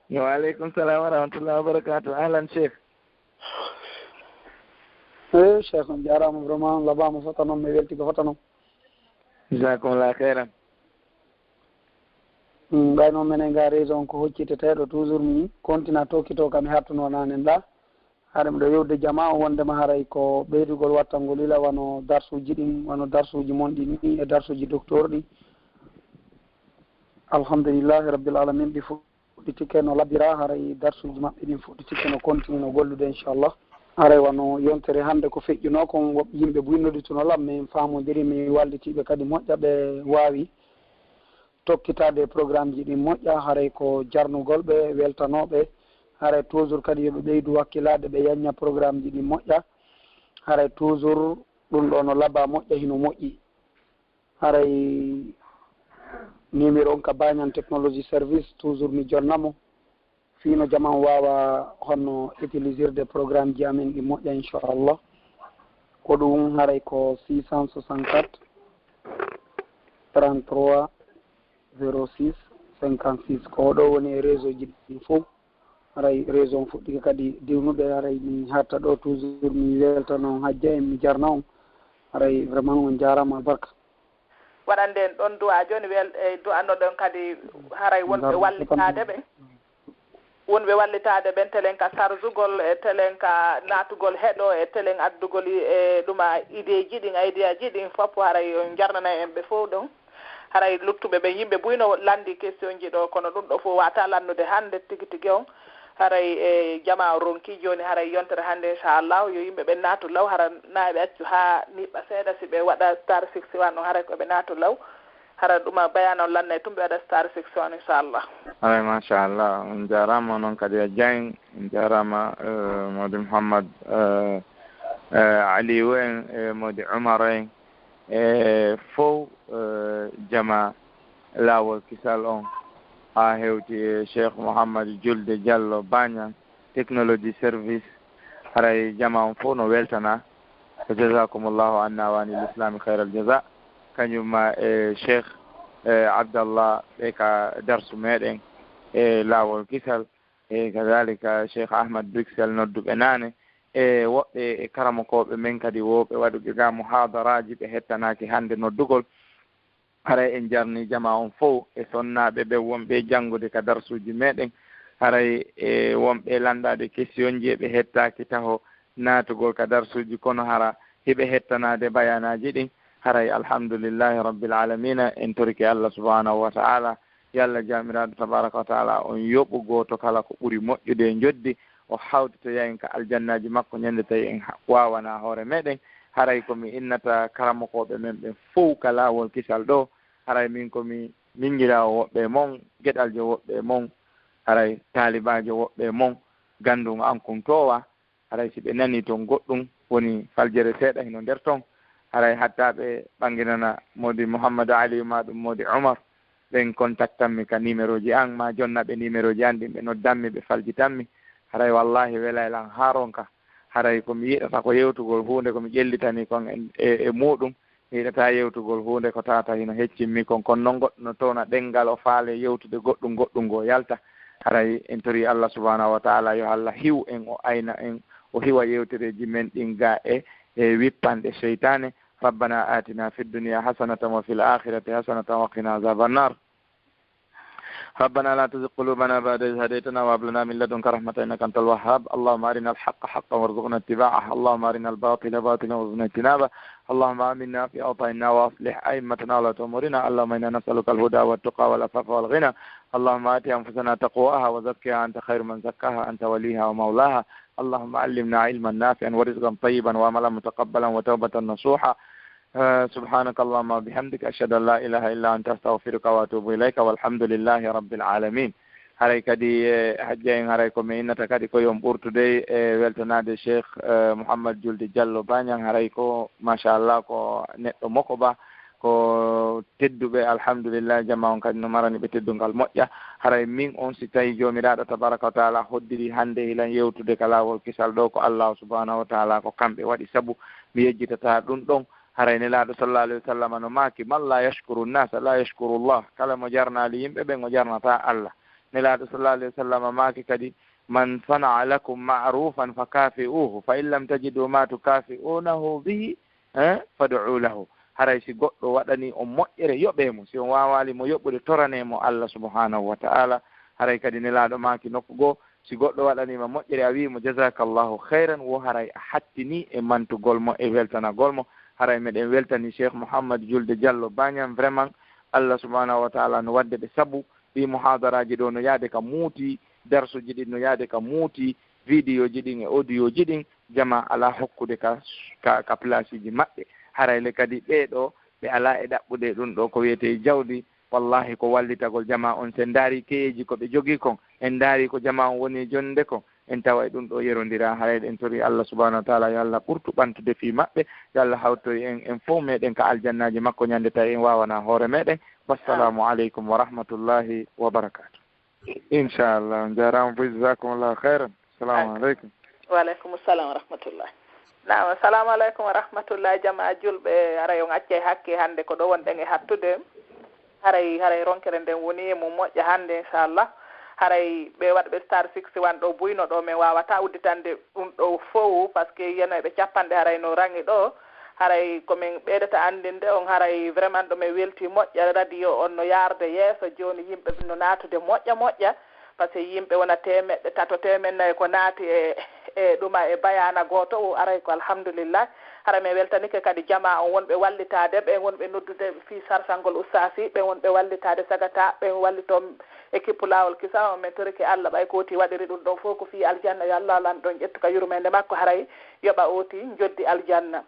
Wa aleykum salam wa rahmatullahi wa barakatuh. Ahlan, Cheikh. E, Cheikh, on jaaraama, vraiment, on labaama fota noon, mi weltike fota noon. Jazakumullahu khairan. Mm, ɓay noon menen ga réseau on ko hocciteteeɗo, toujours mi continue tokkitoo ka mi hattunoo naanen ɗaa. Haɗa miɗo yewde jama o wondema haray ko ɓeydugol wattangol ila wano darsuuji ɗin, wano darsuuji mon ɗin ni e darsuuji docteur ɗin. Alhamdulillahi rabbil alamin, ɗi fuɗɗitike no labira, haray darsuuji maɓɓe ɗin fuɗɗitike no continue no gollude, inchallah. Haray wano yontere hannde ko feƴƴunoo kon, woɓɓe yimɓe buy noddutuno lam, min faamodiri, mi wallitiiɓe kadi moƴƴa, ɓe waawi tokkitaade e programmeji ɗin moƴƴa, haray ko jarnugol ɓe, weltanoo ɓe, haray toujours kadi yo ɓe ɓeydu wakkilaade, ɓe yañña programmeji ɗin moƴƴa, haray toujours ɗum ɗo no laba moƴƴa, hino moƴƴi. Haray numéro on ka Banyan Technology Service, toujours mi jonna mo. Fii no jama on waawa honno utilisirde programmeji amen ɗi moƴƴa, inchallah. Ko ɗum haray ko six cent soixante-quatre, trente-trois, zéro six, cinquante-six. Ko oɗo woni e réseau ji ɗin fof. Haray réseau on fuɗɗike kadi diwnude, haray mi hatta ɗo toujours mi weltana on hajja en, mi jarna on. Haray vraiment on jaaraama albarka. Waɗande en ɗon du'a jooni, wel-, e du'anoɗen kadi haray wonɓe wallitaade ɓen. Wonɓe wallitaade ɓen, telen ka sarzugol, e telen ka naatugol heɗo, e telen addugol i-, e ɗuma ideeji ɗin, aidiyaaji ɗin, fof haray on jarnanay en ɓe fof ɗon. Haray luttuɓe ɓen, yimɓe buy no lanndi question ji ɗo, kono ɗum ɗo fof wata lannude hannde tigi tigi on. Haray e jama o ronki jooni, haray yontere hannde, inchallah, yo yimɓe ɓen naatu law, hara na eɓe accu haa niɓɓa seeɗa, si ɓe waɗa star six wano, haray ko ɓe naatu law, hara ɗuma bayana on lannay tun, ɓe waɗa star six wano, inchallah. Haray, machallah, on jaaraama noon kadi a Dieng, on jaaraama, eh, Mawdi Mouhammad, eh, eh, Aliou en, eh, Mawdi Oumar en, e fof, eh, jama laawol kisal on, haa hewti e Cheikh Mouhammad Julde Diallo Baña, Technology Service, haray jama on fof no weltana. Ko jazakumullahu anna wa anil islami khairal jaza. Kañum ma e Cheikh, eh, Abdallah, ɓe ka darsu meɗen e laawol kisal, e kadalika Cheikh Ahmad Bruxelles nodduɓe naane, e woɓɓe e karamokooɓe men kadi wooɓe waɗuɓe ga muhadaraaji ɓe hettanaaki hannde noddugol. Haray en jarni jama on fof e sonnaaɓe ɓe wonɓe janngude ka darsuuji meɗen. Haray e wonɓe lanndaaɓe questionji e ɓe hettaaki taho naatugol ka darsuuji, kono hara hiɓe hettanaade bayanaaji ɗin. Haray alhamdulillahi rabbil alamina, en torike Allah subhanahu wa ta'ala, yo Allah jaamiraaɗo tabaraka wa ta'ala on yoɓu gooto kala ko ɓuri moƴƴude e njoddi, o hawtitoya en ka aljannaaji makko ñande tawi en ha-, waawanaa hoore meɗen. Haray ko mi innata karamokooɓe men ɓen fow ka laawol kisal ɗo, haray min ko mi miñiraawo woɓɓe e mon, geɗaljo woɓɓe e mon, haray taalibaajo woɓɓe e mon, gandun an kun toowa. Haray si ɓe nanii ton goɗɗum, woni faljere seeɗa hino nder ton, haray hatta ɓe ɓanginana Modi Mouhammadu Aliyu maa ɗum Modi Umar, ɓen kontaktanmi ka nimerooji an, ma jonnaɓe nimerooji an ɗin, ɓe noddanmi, ɓe faljitanmi. Haray wallaahi welay lan haa ronka. Haray ko mi yiɗata ko yewtugol huunde ko mi ƴellitanii kon e, e, e muuɗum. Mi yiɗataa yewtugol huunde ko tawata hino heccimmi kon. Kono non goɗɗo no towna ɗenngal, o faalaa yewtude goɗɗum, goɗɗum goo yalta. Haray en torii Allah subhanahu wa ta'ala yo Allah hiw en, o ayna en, o hiwa yewtereeji men ɗin gaa e, e wippanɗe seytaane. ربنا آتنا في الدنيا حسنة وفي الآخرة حسنة وقنا عذاب النار. ربنا لا تزغ قلوبنا بعد إذ هديتنا وهب لنا من لدنك رحمة إنك أنت الوهاب. اللهم أرنا الحق حقا وارزقنا اتباعه. اللهم أرنا الباطل باطلا وارزقنا اجتنابه. اللهم آمنا في أوطاننا وأصلح أئمتنا وولاة أمورنا. اللهم إنا نسألك الهدى والتقى والعفاف والغنى. اللهم آت أنفسنا تقواها وزكها أنت خير من زكاها أنت وليها ومولاها. اللهم علمنا علما نافعا ورزقا طيبا وعملا متقبلا وتوبة نصوحا. آه، سبحانك اللهم وبحمدك، أشهد أن لا إله إلا أنت، أستغفرك وأتوب إليك، والحمد لله رب العالمين. Haray kadi, eh, hajja en, haray ko mi innata kadi ko yo on ɓurtu dey, eh, weltanaade Cheikh, eh, Mouhammad Julde Diallo Bañang. Haray ko, machallah, ko neɗɗo moko ba, ko tedduɓe, alhamdulillah, jama on kadi no marani ɓe teddungal moƴƴa. Haray min on, si tawi Joomiraaɗo tabaraka wa taala hoddiri hannde hilan yewtude ka laawol kisal ɗo, ko Allahu subhanahu wa taala, ko kamɓe waɗi sabu, mi yejjitataa ɗum ɗon. Haray Nelaaɗo sallallahu alayhi wa sallam no maaki: "Man la yashkuru nnasa la yashkuru llah." Kala mo jarnaali yimɓe ɓen, o jarnataa Allah. Nelaaɗo sallallahu alayhi wa sallam maaki kadi: "Man sana'a lakum ma'rufan fakafi'uhu, fa in lam tajidu ma tukafi'unahu bihi, eh, fad'u lahu." Haray si goɗɗo waɗanii on moƴƴere, yoɓee mo. Si on waawaali mo yoɓude, toranee mo Allah subhanahu wa ta'ala. Haray kadi Nelaaɗo maaki nokku goo, si goɗɗo waɗanii ma moƴƴere, a wi'i mo: "Jazakallahu khayran," wo haray a hattinii e mantugol mo, e weltanagol mo. Haray meɗen weltanii Cheikh Mouhammad Julde Diallo Bañang, vraiment, Allah subhanahu wa taala no waɗde ɓe sabu. Ɗii muhadaraaji ɗoo no yaade ka muuti, darsuuji ɗin no yaade ka muuti, vidéoji ɗin e audioji ɗin, jama alaa hokkude ka, ka, ka placeeji maɓɓe. Haray le kadi ɓee ɗoo, ɓe alaa e ɗaɓɓude e ɗum ɗoo ko wiyetee jawdi. Wallahi ko wallitagol jama on. Si en ndaarii keyeeji ko ɓe jogii kon, en ndaarii ko jama on woni e jonnde kon, en tawa e ɗum ɗoo yerondiraa. Haray en torii Allah subhanahu wa taala yo Allah ɓurtu ɓantude fii maɓɓe, yo Allah hawtoy en, en fow meɗen ka aljannaaji makko ñande tawi en waawanaa hoore meɗen. Wassalaamu aleykum wa rahmatullahi wa barakaatu. Inchallah, on jaaraama boy, jazakumullahu khayran. Assalamu aleykum. Wa aleykum salam wa rahmatullah. Naam, assalamu aleykum wa rahmatullah, jama julɓe. Haray on accay hakke hannde, ko ɗo wonɗen e hattude. Haray, haray ronkere nden woni e mum moƴƴa hannde, inchallah. Haray ɓe waɗɓe star six wan ɗo buyno ɗo, min waawata udditande ɗum ɗo fow, parce que yenoyɓe capanɗe haray no rangi ɗo. Haray ko min ɓeydata anndinde on, haray vraiment ɗo min welti moƴƴa, radio on no yaarde yeeso, jooni yimɓe no naatude moƴƴa moƴƴa, parce que yimɓe wona teemeɗɗe tato, teemeɗɗe nayi ko naati e, e ɗuma e bayaana gooto o, aray ko alhamdulillah. Hara min weltanike kadi jamaa on wonɓe wallitaade, ɓen wonɓe noddude fii sarsangol ustaasi, ɓen wonɓe wallitaade sagata, ɓen wallito équipe Laawol Kisal on, min torike Allah ɓay ko oti waɗiri ɗum ɗon fof ko fii aljanna, yo Allah lan ɗon ƴettu ka yurmeende makko, haray yoɓa oti njoddi aljanna.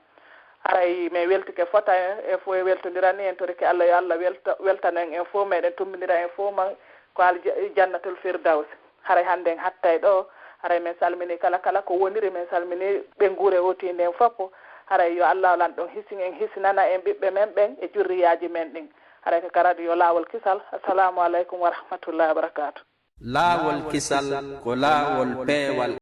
Haray min weltike fota en, en fof en weltondirani, en torike Allah yo Allah welta-, weltano en, en fof meɗen tummbindira en fof man ko alja-, jannatul firdaws. Haray hannde en hattay ɗo, haray min salmini kala, kala ko woniri, min salmini ɓe nguure otiinde en fof. Haray yo Allah lan ɗon hisin en, hisinana en ɓiɓɓe men ɓen e jurriyaaji men ɗin. Haray ko ka radio Laawol Kisal. Assalamu aleykum wa rahmatullahi wa barakaatu. Laawol Kisal ko laawol peewal.